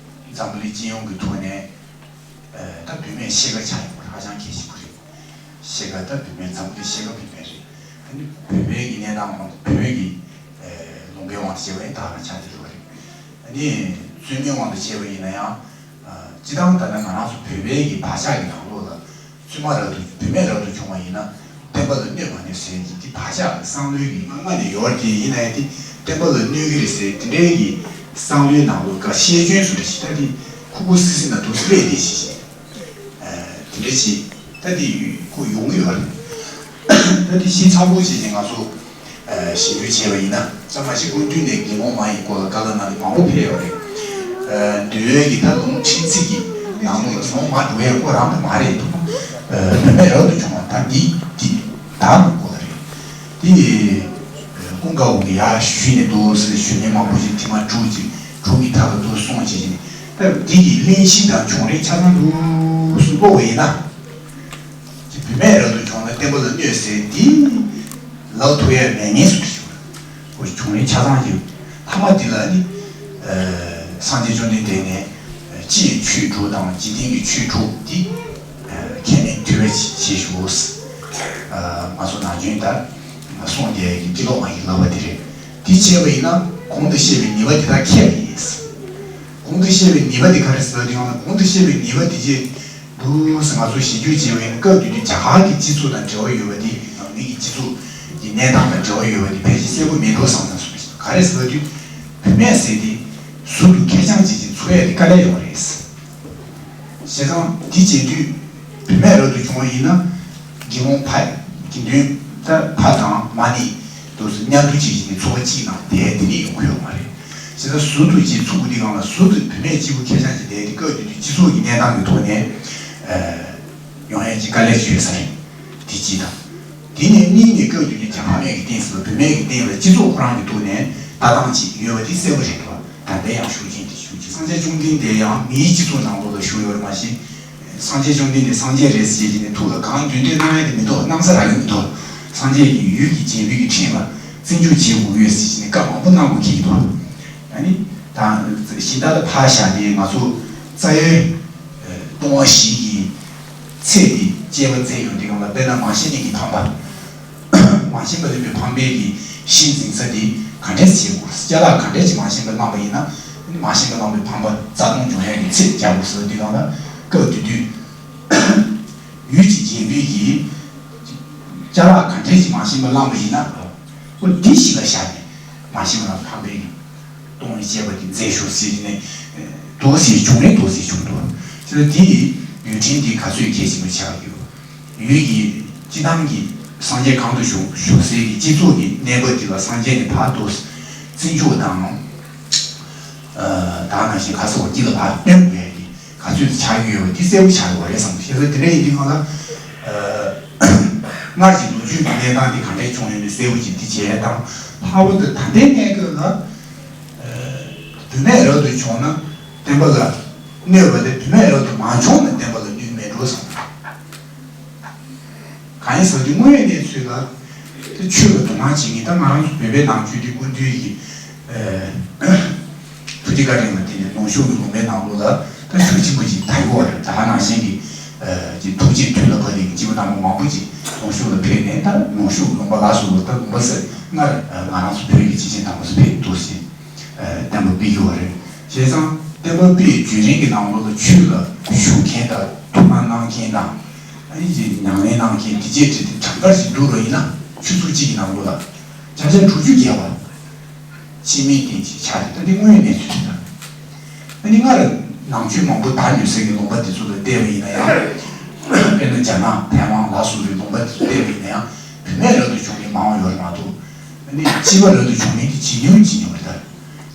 འཛམ་བུ་གླིང་སྤྱི་ཡོངས་ཀྱི་ཐོག་ནས་ཨ་ད་བུད་མེད་ཤེལ་དཀར་ཆགས་ཡོང་བ་ཧ་ཅང་གལ་ཆེན་པོ་རེད། ཤེལ་དཀར་ད་བུད་མེད་འཛམ་བུ་གླིང་ཤེལ་དཀར་བུད་མེད་རེད། ཨ་ནི་བོད་པའི་གི་གནས་སྟངས་དབང་དུ། བོད་པའི་གི་ཨེ་ལུང་པའི་དབང་དུ་བྱས་པ་ཡིན་ད་ང་ཆ་དེ་རེད་བ་རེད། ཨ་ནི་བཙུན་མའི་དབང་དུ་བྱས་པ་ཡིན་ན་ཡང་། ཨ་སྤྱི་བཏང་ད་ལྟ་ང་རང་ཚོ་བོད་པའི་གི་བག་ཆགས་ཀྱི་ནང་ལོགས་ལ་བཙུན་མ་རབ་ཏུ། བུད་མེད་རབ་ཏུ་བྱུང་བ་ཡིན་ན་བསྟན་པ་ལ་གནོད་མ་གནོད་ཟེར་གྱི་དེ་བག་ཆགས་བསམ་བློའི་གི་སྔ་སྔ་ནས་ཡོད་དེ། ཡིན་ན་ཡང་དེ་བསྟན་པ་ལ་གནོད་ཀྱི་རེད་ཟེར་དེ་འདྲའི་གི་བསམ་བློའི་ནང་ལོགས་ཀ་ཤེས་འཇོན་སུ་རེད་ཞིག་ད་དེ་ཁུ་ཁུ་སི་སི་ན་དུ་སླེབས་དེ་ཞིག་ཞིག་དེ་འདྲ་ཞིག་ད་དེ་ཁོ་ཡོང་གི་ཡོད་རེད། ད་དེ་ཞིབ་ཚགས་པོ་བྱས་ནས་ང་ཚོ་ཞིབ་འཇུག་བྱས་པ་ཡིན་ན། ད་མ་གཞི་སྐུ་མདུན་ནས་དགེ་སློང་མ་ཡི་སྐོར་ལ་བཀའ་སློབ་གནང་མཁན་མང་པོ་ཕེབས་ཡོད་རེད། འདུལ་བའི་གི་ད་ལུང་ཁྲིམས་ཚིག་གི་ནང་ལོགས་དགེ་སློང་མ་འགྲོ་ཡ་ཁོ་རང་ད་མ་རེད་འདུག་བུད་མེད་རབ་ཏུ་བྱུང་བ་ད་འདི་འདི་བདག་གི་སྐོར་ལ་རེད། དེ་ཀུན་དགའ་བོ་གི་ཡར་ཞུས་ནས་འདུག་ཟེར། ཞུ་མཁན་མང་པོ་ཞིག་ཐེངས་མ་དྲུག་ཅིག་དྲུག་གི་ཐད་ལ་འདུག་གསུངས་བྱས་ནས། ད་འདི་གི་གླེང་གཞི་དང་བྱུང་རིམ་ཆ་ཚང་འདུག་སེ་ཀློག་པ་ཡིན་ན། ཅིག་བུད་མེད་རབ་ཏུ་བྱུང་ན་བསྟན་པ་ལ་གནོད་ཟེར་འདི་ལབ་ཐུབ་ཡ་མེད་ངེས་སུ་ཞུ། ཁོ་བྱུང་རིམ་ཆ་ཚང་ཞིག་མཐའ་མ་འདི་ལ་ནི་སངས་རྒྱས་བཅོམ་ལྡན་འདས་ནས་སྤྱི་ཡི་ཆོས་དྲུག་དང་འཇིག་རྟེན་གྱི་ཆོས་དྲུག་འདི་ཁས་ལེན་ཐུབ་པ་ཞིག་བྱེད་ཤོག་ང་ཚོ་ནམ་རྒྱུན་ད་གསུངས་བསྡད་ཀྱི་སྤྱི་ལོག་མ་ཡིན་ལབ་པ་འདི་རེད། འདི་བྱས་པ་ཡིན་ན་གོང་དུ་བཤད་པའི་ཉེས་པ་འདི་དག་ཁེགས་པ་ཡིན། གོང་དུ་བཤད་པའི་ཉེས་པ་འདི་ག་རེ་ཟེར་བ་དེ་ཡང་ན། གོང་དུ་བཤད་པའི་ཉེས་པ་འདི་བྱས་འདུག་ཟེར་ང་ཚོ་ཞིབ་འཇུག་བྱས་པ་ཡིན་ན། སྐབས་དེ་དུས་རྒྱ་གར་གྱི་སྤྱི་ཚོགས་དང་འབྲེལ་བ་ཡོད་པ་འདི། ནང་མི་གི་སྤྱི་ཚོགས་ཀྱི་གནས་སྟངས་དང་འབྲེལ་བ་ཡོད་པ་འདི་ཕལ་ཆེར་གསལ་པོ་མི་འདུག་བསམ་བསམ་སོང་། ག་རེ་ཟེར་བ་དུས་བུད་མེད་ཟེར་དེ་ཟུར་དུ་ཁེར་རྐྱང་བྱེད་ཅིང་འཚོ་ཡ་དེ་དཀའ་ལས་ཡོད་རེད། བྱས་ཙང་དེ་བྱེད་དུས་བུད་མེད་རབ་ཏུ་བྱུང་བ་ཡིན་ན་དགེ་སློང་ཕ། དགེ་འདུན་ད་ ད་ཕ་དང་མ་ནི་དུ་མཉམ་དུ་ཅིག་བྱས་ནས་ཚོ་བ་གཅིག་ནང་བསྡད་དེ་ནས་ཡོང་གི་ཡོད་མ་རེད། བྱས་ཙང་ཟུར་དུ་ཅིག་ཚུགས་དེ་སྒང་ལ་ཟུར་དུ་བུད་མེད་གཅིག་པུ་ཁེར་རྐྱང་ཅིག་བསྡད་དེ་སྐབས་དེ་དུས་སྤྱི་ཚོགས་ཀྱི་གནས་སྟངས་ཀྱི་ཐོག་ནས་ཡོང་ཡས་ཀྱི་དཀའ་ལས་ཅིག་ཡོད་ས་རེད། དེ་གཅིག་དང་། དེ་ནས་གཉིས་ནས་སྐབས་དེ་དུས་ཀྱི་ཕ་མེས་ཀྱི་སྟེང་ཟུར་བུད་མེད་ཀྱི་སྟེང་ལ་སྤྱི་ཚོགས་ཁོ་རང་གི་ཐོག་ནས་ལྟ་སྟངས་ཅིག་ཡོད་པ་དེ་གསལ་པོ་རེད་འདུག་ད་ལྟའི་ཡང་ཤུགས་རྐྱེན་དེ་ཤུགས་ཀྱིས་སངས་རྒྱས་བཅོམ་ལྡན་འདས་ཡང་མིའི་སྤྱི་ཚོགས་ནང་ལོགས་ལ་བཞུགས་ཡོད་རེད་མ་གཞི། སངས་རྒྱས་བཅོམ་ལྡན་འདས་སངས་རྒྱས་རེད་ཟེར་གྱི་ནས་ཐུགས་ལ་གང་འདོད་འདོད་གནང་ཡ་དེ་མི་འདུག་སྣང་ས་རག་གི་མི་འདུག་སངས་རྒྱས་ཀྱི་ཡུལ་གྱི་རྒྱལ་པོའི་གི་ཁྲིམས་ལ་བརྩི་འཇོག་བྱེད་དགོས་ཡོད་ཟེར་གྱི་ནས་བཀའ་མང་པོ་གནང་དགོས་ཀྱི་འདུག་ཨ་ནི་ད་གཞན་དག་ལ་ཕར་བཞག་ནས་ང་ཚོ་རྩ་བའི་ལྟུང་བ་བཞི་གི་ཚེ་འདི་སྐྱེ་བ་མཛད་ཡོང་དུས་སྒང་ལ་དཔེར་ན་མ་ཤེས་ནས་ཀྱི་ཕམ་པ། མ་ཤེས་པ་ལས་པའི་ཕམ་པའི་གི་གཞི་འཛིན་ས་འདི་ག་འདྲས་བྱེད་དགོས། ཅ་ལག་ག་འདྲས་ཀྱིས་མ་ཤེས་པ་བླངས་པ་ཡིན་ན། མ་ཤེས་པ་བླངས་པའི་ཕམ་པ་རྩ་ལྟུང་འབྱུང་ཡས་ཀྱི་ཚད་རྒྱག་དགོས་ཟེར་དུས་སྒང་ལ་སྐབས་དེ་དུས་ཡུལ་གྱི་རྒྱལ་པོའི་གི་ཅ་ལག་ག་འདྲས་ཀྱིས་མ་ཤེས་པ་བླངས་པ་ཡིན་ན། འོ་འདི་གཞི་ལ་བཞག་ནས་མ་ཤེས་པ་བླངས་ཕམ་པའི་གི་ལྟུང་བའི་བཅས་པ་དེ་མཛད་ཞུ་ཟེར་ནས་འདུག་ཟེར་བྱུང་རེད་འདུག་ཟེར་བྱུང་འདུག་ཟེར་ན་དེ་ཡི་ཡུལ་ཕྲན་དེ་ག་ཚོད་གལ་ཆེན་པོ་ཆགས་ཡོད། ཡུལ་གྱི་སྤྱི་བཏང་གི་སངས་རྒྱས་གང་དུ་བཞུགས་བཞུགས་སའི་གི་སྤྱི་ཚོགས་ཀྱི་གནས་བབ་དེ་ལ་སངས་རྒྱས་ནས་ཕར་ཏོག་བརྩི་འཇོག་དང་། ད་ནང་བཞིན་ག་ཚོད་སྐྱིད་ལ་ཕར་སྟོན་དགོས་ཡ་གི་ག་ཚོད་ཆགས་ཡོད་པ་དེ་གསལ་པོ་ཆགས་ཡོད་པ་རེད་བསམ་ཤེས་ས་དེ་འདྲ་ཡིན་དུས་སྒང་ལ། སྔར་གྱི་ལོ་རྒྱུས་ཀྱི་གནས་སྟངས་དེ་ག་འདྲས་བྱུང་ཡོད་མེད་གསལ་པོ་ཅིག་དེ་བྱས་དང་ལྷག་པར་དུ་ད་ལྟའི་གནས་སྐབས་ལ། བུད་མེད་རབ་ཏུ་བྱུང་ན་བསྟན་པ་ལ་གནོད་པ་ལས་བུད་མེད་རབ་ཏུ་མ་བྱུང་ན་བསྟན་པ་ལ་གནོད་མེད་འགྲོ་བསམ། གང་ཡིན་ཟེར་དུས་དངོས་ཡོད་གནས་ཚུལ་ལ་དེ་ཆོས་ལ་དོ་སྣང་བྱེད་མཁན་ད་ང་རང་ཚོ་བོད་པའི་ནང་ཆོས་དེ་སྐུ་མདུན་གྱི་ཐུགས་རྗེ་བཀའ་དྲིན་ལ་བརྟེན་ནས་ནང་ཆོས་ཀྱི་ལུང་པའི་ནང་ལོགས་ལ་ད་ཤུགས་ཆེན་པོ་ཅིག་དར་ཡོད་རེད། ད་ག་ནང་བཞིན་གྱི་ཀྱི་ཐུགས་རྗེ་དུས་ལ་བབ་ནས་སྐྱེས་བུ་དམ་པ་མང་པོ་ཅིག་ནང་ཆོས་ལ་ཕེབས་ནས་ད་ནང་ཆོས་ཀྱི་ལུང་པ་ལ་སོགས་པ་ད་ལུང་པ་ཟེར་སྔར་ང་རང་ཚོ་བོད་ཀྱི་སྤྱི་ཆིངས་དང་པོ་སུ་ཕེབས་འདུག་ཟེར། བསྟན་པ་སྤེལ་གྱི་ཡོད་རེད། བྱས་ཙང་བསྟན་པ་སྤེལ་བརྒྱུད་རིམ་གྱི་ནང་ལོགས་ལ་ཆོས་ལ་ཞུགས་མཁན་དང་ཐུགས་སྣང་གནང་མཁན་དང་། ཨ་ནི་ཅིག་ཉམས་ལེན་གནང་མཁན་དེ་རྗེས་དེ་གྲངས་ཀ་ཞིག་བསྡུར་བ་ཡིན་ན་ཆུ་ཚོད་གཅིག་གི་ནང་ལོགས་ལ་བརྒྱ་ཆ་དྲུག་ཅུ་བརྒལ་བ་སྤྱི་མིང་དེ་ཅིག་ཆགས་རེད། ད་འདི་དངོས་ཡོད་གནས་ཚུལ་རེད་ད། ཨ་ནི་སྔར་ནང་ཆོས་མང་པོ་དར་ཡོད་སའི་གི་ལུང་པ་དེ་ཚོ་ལ་བལྟས་པ་ཡིན་ན་ཡང་། དཔེར་ན་རྒྱ་ནག་ཐའེ་ཝན་ལ་སོགས་པའི་ལུང་པ་དེ་ཚོ་བལྟས་པ་ཡིན་ན་ཡང་བུད་མེད་རབ་ཏུ་བྱུང་མཁན་མང་བ་ཡོད་རེད་མ་གཏོགས། ཨ་ནི་སྐྱེས་པ་རབ་ཏུ་བྱུང་མཁན་དེ་ཇེ་ཉུང་ཇེ་ཉུང་རེད་ད།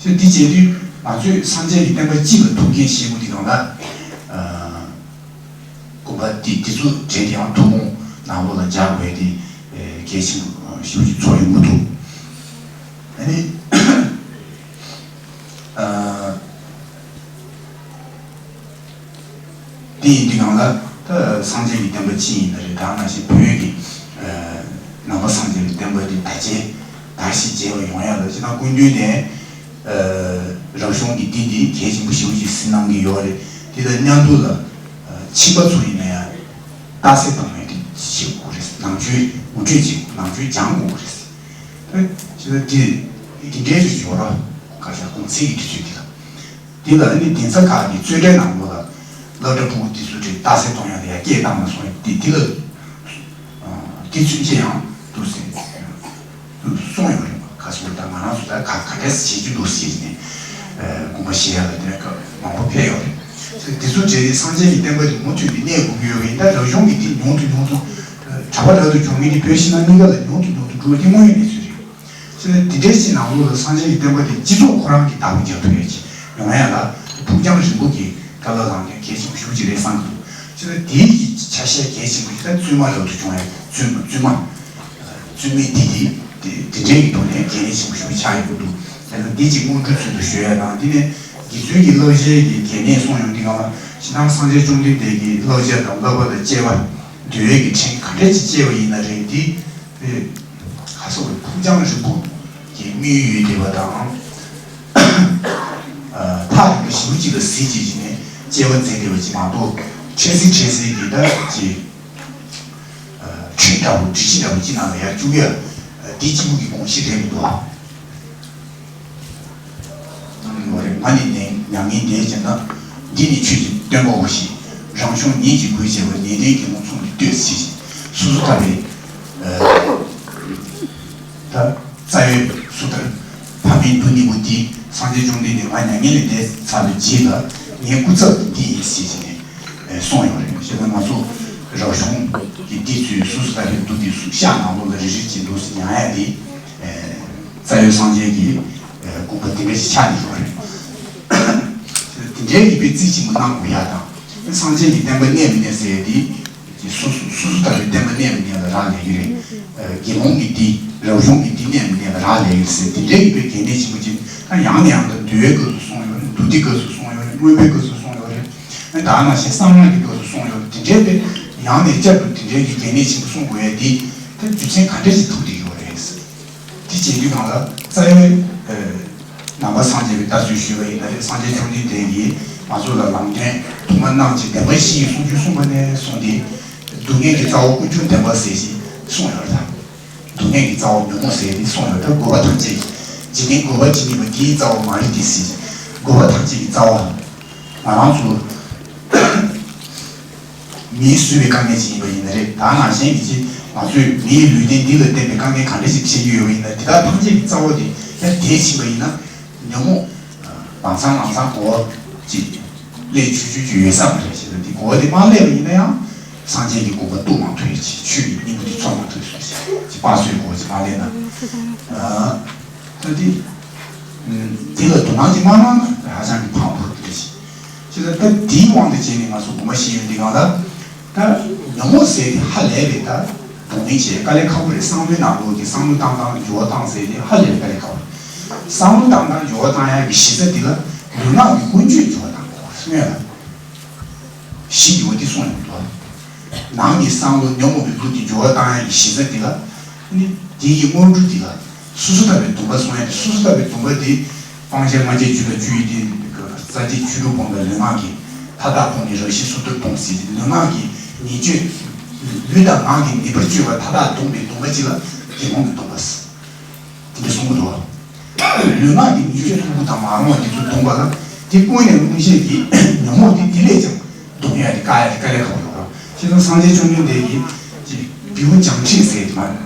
ཅེས་འདི་བྱས་དུས་ང་ཚོས་སངས་རྒྱས་ཀྱི་བསྟན་པ་སྤྱི་ལ་ཐུགས་འགན་བཞེས་དགོས་དེ་གང་ལ། དགོངས་པ་འདི་འདི་ཚོ་བྲལ་ཏེ་ཡང་ཐུགས་དགོངས་ནང་ལོགས་ལ་འཇགས་དགོས་ཏེ་གལ་ཆེན་པོ་ཞེ་པོ་ཅིག་ཚོར་ཡོང་གི་འདུག་ཨ་ནི་ཨ། དེ་ཡིན་དུས་སྒང་ལ་ད་སངས་རྒྱས་ཀྱི་བསྟན་པ་ཅི་ཡིན་ན་རེད། ད་ནང་བཞིན་བོད་ཀྱི་ནང་པ་སངས་རྒྱས་ཀྱི་བསྟན་པ་འདི་དར་རྒྱས་དར་ཞིང་རྒྱས་པ་ཡོང་ཡ་ལ་སྤྱིར་བཏང་སྐུ་མདུན་ནས་རབ་བྱུང་གི་འདི་འདི་གལ་ཆེན་པོ་ཞེ་པོ་ཅིག་གཟིགས་གནང་གི་ཡོད་རེད། དེ་དང་མཉམ་དུ་ལ་ཕྱི་པ་ཚོ་ཡིན་ན་ཡང་རྟགས་གསལ་གཏོང་ཡ་དེ་བྱེད་དགོས་རེད། ནང་ཆོས་ངོ་སྤྲོད་བྱེད་དགོས། ནང་ཆོས་སྦྱང་དགོས་རེད། ད་སྤྱིར་བཏང་འདི་འདི་འདྲའི་ཅིག་ཡོད་ར། ཁ་ཤས་གོང་ཚད་ཀྱི་དུས་ཚོད་འདི་ལ། འདི་ལ་ནི་གདན་ས་ཁག་གི་རྩོད་གྲྭའི་ནང་ལོགས་ལ་སློབ་གྲྭ་ཕྲུ་གུ་དེ་ཚོ་གྲས་རྟགས་གསལ་གཏོང་ཡག་ལ་ཡ་སྐད་བཏང་ན་སོང་། དེ་དེ་ལ་དེ་ཚུན་ཆད་ཡང་འདུག་ཟེར་གསུངས་ཡོད་རེད། ཁ་སོ་ད་ང་རང་ཚོ་ད་ག་ག་འདྲས་བྱེད་རྒྱུ་འདུག་ཟེར་ནས་དགོངས་པ་བཞེས་ཡག་ལ་དེ་སྐབས་མང་པོ་ཕེབས་ཡོད་རེད། དེ་ཚོ་གྲས་དེ་སངས་རྒྱས་ཀྱི་བསྟན་པ་དེ་མུ་མཐུད་ནས་གནས་དགོས་ཀྱི་ཡོད་པ་ཡིན། ད་རབ་བྱུང་གི་དེ་ཉུང་དུ་ཉུང་དུ་གྲྭ་པ་རབ་ཏུ་བྱུང་མཁན་དེ་བོད་ཕྱི་ནང་གཉིས་ཀ་ལ་ཉུང་དུ་ཉུང་དུ་འགྲོ་བ་དེ་དངོས་ཡོད་གནས་ཚུལ་རེད། ཅེས་དེ་འདྲའི་ཕྱི་ནང་ལོགས་ལ་སངས་རྒྱས་ཀྱི་བསྟན་པ་དེ་སྤྱི་ཚོགས་ཁོ་རང་གིས་བདག་པོ་རྒྱག་ཐུབ་ཡ་ཅིག་ཡོང་ཡ་ལ་ཕུགས་རྒྱང་རིང་པོ་གི་དཀའ་ལས་ལངས་མཁན་གལ་ཆེན་པོ་ཞེ་པོ་ཅིག་རེད་བསམ་གྱི་འདུག་ཅེས་དེའི་གི་ཆ་ཤས་གལ་ཆེན་པོ་ཞིག་ད་བཙུན་མ་རབ་ཏུ་བྱུང་ཡ། བཙུན་མ་བཙུན་མ་བཙུན་མའི་འདི་དེ་དེ་འདྲའི་གི་ཐོག་ནས་གལ་གནད་ཆེན་པོ་ཞེ་པོ་ཆགས་ཡོང་གི་འདུག་དེ་ལ་འདི་ཅིག་སྔོན་འགྲོའི་ཚུལ་དུ་ཞུ་ཡ་དང་། འདི་ནས་དགེ་ཚུལ་གྱི་བསླབ་བྱའི་གི་གལ་གནད་གསུངས་ཡོང་དུས་སྒང་ལ་ཕྱི་ནང་སངས་རྒྱས་བཅོམ་ལྡན་འདས་ཀྱི་བསླབ་བྱ་དང་བསླབ་པ་དང་བཅས་པ་འདུལ་བའི་གི་ཕྲིན་ག་འདྲས་ཅིག་བཅས་པ་ཡིན་ན་རེད། འདི་ཁ་སོགས་ཕུགས་རྒྱང་རིང་པོ་གི་དམིགས་ཡུལ་ཡོད་བསྡད་པ་དང་། ཐག་རིང་པོ་ཞེ་པོ་ཅིག་ལ་གཟིགས་བྱས་བྱས་ནས་དཔྱད་པ་མཛད་བསྡད་པ་ཅིག་མ་གཏོགས། འཕྲལ་སེལ་འཕྲལ་སེལ་གྱི་ད་ཅིག་ཁྲིད་འདྲ་བོ་འདྲི་གཞི་འདྲ་བོ་ཅིག་ནང་ལ་ཡར་བཅུག་ཡ་འདི་གཅིག་པུ་གི་དགོངས་གཞི་རེད་མི་འདུག་ཨ། ང་ནི་ནི་མྱ་ངན་འདས་ཀྱི་ན། འདི་ནི་ཆོས་ཀྱི་སྟོན་པའོ་ཞེས། རང་གཞུང་ཉིད་ཀྱིས་གུས་བྱས་པ། ཉན་ཐོས་ཀྱི་ངོ་ཚུགས་ཏེ་ལྟོས་ཞེས། སོ་སོ་ཐར་པའི་ད་རྩ་བའི་སོ་ཐར་ཕ་མའི་མདོ་སྙིང་པོ་འདི་སངས་རྒྱས་བཅོམ་ལྡན་འདས་ང་མྱ་ངན་ལས་འདས་ཚར་བའི་རྗེས་ལ་ངའི་སྐུ་ཚབ་འདི་ཡིན་ཞེས་བྱས་ནས་གསུངས་ཡོད་རེད། བྱས་ན་ང་ཚོ་ རབ་བྱུང་གི་འདི་ཚོའི་སོ་སོ་ལྟ་བུའི་མདོ་འདི་ཚོ་ཤག་ནང་ལོགས་ལ་རེ་རེ་བྱས་འདུག་སེ་ཉར་ཡ་དེ། རྩ་བའི་སངས་རྒྱས་ཀྱི་དགོངས་པ་དེ་འདྲ་ཞིག་ཆགས་ཀྱི་ཡོད་རེད། དེ་འདྲའི་གི་དཔེ་རྩིས་ཆེན་པོ་གནང་དགོས་ཡ་དང་། སངས་རྒྱས་ཀྱི་བསྟན་པ་གནས་མི་གནས་ཟེར་ཡ་དེ། སོ་སོ་སོ་སོ་ལྟ་བུའི་བསྟན་པ་གནས་མི་གནས་ལ་རག་ལས་ཀྱི་རེད། དགེ་སློང་གི་འདི་རབ་བྱུང་གི་འདི་གནས་མི་གནས་ལ་རག་ལས་ཀྱི་རེད་ཟེར། དེ་འདྲའི་གི་དཔེ་གལ་གནད་ཆེན་པོ་ཅིག་ད་ཡང་ནས་ཡང་དུ་འདུལ་བའི་སྐབས་སུ་གསུངས་ཡོད་རེད། མདོ་སྡེའི་སྐབས་སུ་གསུངས་ཡོད་རེད། མངོན་པའི་སྐབས་སུ་གསུངས་ཡོད་རེད། ད་ནང་བཞིན་གསང་སྔགས་ཀྱི་སྐབས་སུ་གསུངས་ཡོད་རེད། དེ་འདྲའི་དཔེ་ཡང་ནས་བསྐྱར་དུ་དེ་འདྲའི་གི་གལ་གནད་ཆེན་པོ་གསུང་དགོས་ཡ་འདི་ད་རྒྱུ་མཚན་ག་འདྲ་ཞིག་ཐུག་བསྡད་ཡོད་རེད། དེ་བྱེད་དུས་སྒང་ལ་རྩ་བའི་ནང་པ་སངས་རྒྱས་པའི་ལྟ་ཚུལ་ཞུས་པ་ཡིན་ན་རེད། སངས་རྒྱས་བཅོམ་ལྡན་འདས་ཀྱིས་ང་ཚོ་ལ་ལམ་སྟོན་ཐོག་མ་གནང་བྱས་བདེན་པ་བཞི་ཡི་གསུང་རྒྱུན་གསུངས་པ་ནས་བཟུང་སྟེ། སྡུག་བསྔལ་གྱི་རྩ་བ་ཀུན་འབྱུང་བདེན་པ་ཟེར་ཞིག་གསུངས་ཡོད་རེད་ད། སྡུག་བསྔལ་གྱི་རྩ་བ་ཉོན་མོངས་ཟེར་ཏེ་གསུངས་ཡོད། ད་རྒོད་པ་ཐམས་ཅད་ཀྱི། འཇིག་རྟེན་རྒོད་པ་ཇི་སྙེད་པ། དེའི་རྩ་བ་མ་རིག་སྟེ་ཟེར། རྒོད་པ་ཐམས་ཅད་ཀྱི་རྩ་བ། ང་རང་ཚོ་མིས་བཟོས་པའི་དཀའ་ངལ་ཅིག་ཡིན་པ་ཡིན་ན་རེད། ད་ནང་བཞིན་གྱི་ཅིག་ང་ཚོས་མིའི་ལུས་རྟེན་འདི་ལ་བརྟེན་པའི་དཀའ་ངལ་ག་འདྲ་ཞིག་འཕྲད་ཀྱི་ཡོད་པ་ཡིན་ན། དེ་དག་ཐམས་ཅད་ཀྱི་རྩ་བ་དེ་ཡར་དེད་ཕྱིན་པ་ཡིན་ན། ཉོན་མོངས་ལམ་སང་ལམ་སང་གོ་བ་ཅིག་ལས་ཆུང་ཆུང་ཅིག་ཡོད་ས་མ་རེད་ཞེས་ན། འདི་གོ་བ་འདི་མ་སླེབས་པ་ཡིན་ན་ཡང་སངས་རྒྱས་ཀྱི་དགོངས་པ་རྟོགས་མ་ཐུབ་ཡ་ཅིག་ཆོས་ཀྱི་སྙིང་པོ་འདི་ཚོར་མ་ཐུབ་ཟེར་ཞིག་ཅིག་སྤ་སོའི་གོ་བ་ཅིག་མ་སླེབས་ན། ཨ། ད་འདི་འདི་ལ་དོ་སྣང་ཅིག་མ་གནང་ན་ཧ་ཅང་གི་ཕངས་པོ་འདི་འདྲ་ཞིག་ཅེས་ད་འདིའི་དབང་དུ་བྱས་ནས་ང་ཚོ་དགོངས་པ་བཞེས་ཡོད། འདི་གང་ལ། ད་ཉོན་མོངས་ཟེར་དེ་ཧ་ལས་པའི་ད་གདོང་ལེན་བྱེད་དཀའ་ལས་ཁག་པོ་རེད། བསམ་བློའི་ནང་ལོགས་ཀྱི་བསམ་བློ་བཏང་སྟངས་འགྱུར་བ་བཏང་ཟེར་དེ་ཧ་ལས་པའི་དཀའ་ལས་ཁག་པོ་རེད། བསམ་བློ་བཏང་སྟངས་འགྱུར་བ་བཏང་ཡག་གི་གཞི་རྩ་འདི་ལ་ལུས་ངག་གི་ཀུན་སྤྱོད་འགྱུར་བ་བཏང་དགོས་སྨོས་ལ། གཞི་འགྱུར་བ་འདི་གསུངས་ཡོང་འདུག་ནང་གི་བསམ་བློ་ཉོན་མོངས་པའི་ལུས་ཀྱི་འགྱུར་བ་བཏང་ཡག་གི་གཞི་རྩ་འདི་ལ། ནི་དེ་ཡི་སྔོན་འགྲོ་འདི་ལ། སོ་སོ་ལྟ་བུའི་སྡོམ་པ་སྲུང་ཡ་དེ། སོ་སོ་ལྟ་བུའི་སྡོམ་པ་དེ། སྤང་བྱ་ལྔ་བརྒྱ་བཅུ་དང་བཅུ་ཡི་སྟེང་། རྩ་བཅད་བཅུ་དྲུག་སྤོང་དང་ལུས་ངག་གི་མཐའ་དག་སྤོང་ནས་རང་གཤིས་སོ་ཐར་སྤོང་ཟེར་ཏེ། ལུས་ངག་གི་ཉེས་སྤྱོད། ལུས་དང་ངག་གི་ཉེས་པར་སྤྱོད་པ་མཐའ་དག་སྡོམ་པའི་སྡོམ་པ་གཅིག་ལ་དགེ་སློང་གི་སྡོམ་པ་ཟེར། དེ་འདྲ་གསུང་གི་འདུག་བ། ལུས་ངག་གི་ཉེས་སྤྱོད་ཕྲུ་གུ་དང་མ་རུང་བ་དེ་ཚོ་སྡོམ་པ་ལ། དེ་ཀུན་ནས་སྔོན་བཤད་ཀྱི་ཉོན་མོངས་དེ་དེ་ལས་ཀྱང་སྡོམ་ཡ་དེ་དཀའ་ཡ་དེ་དཀའ་ལས་ཁག་པོ་ཡོད་རེད། བྱས་ཙང་སངས་རྒྱས་བཅོམ་ལྡན་འདས་ཀྱིས་ཅིག་བེའུ་བྱང་ཁྲིད་ཟེར་དེ་མ་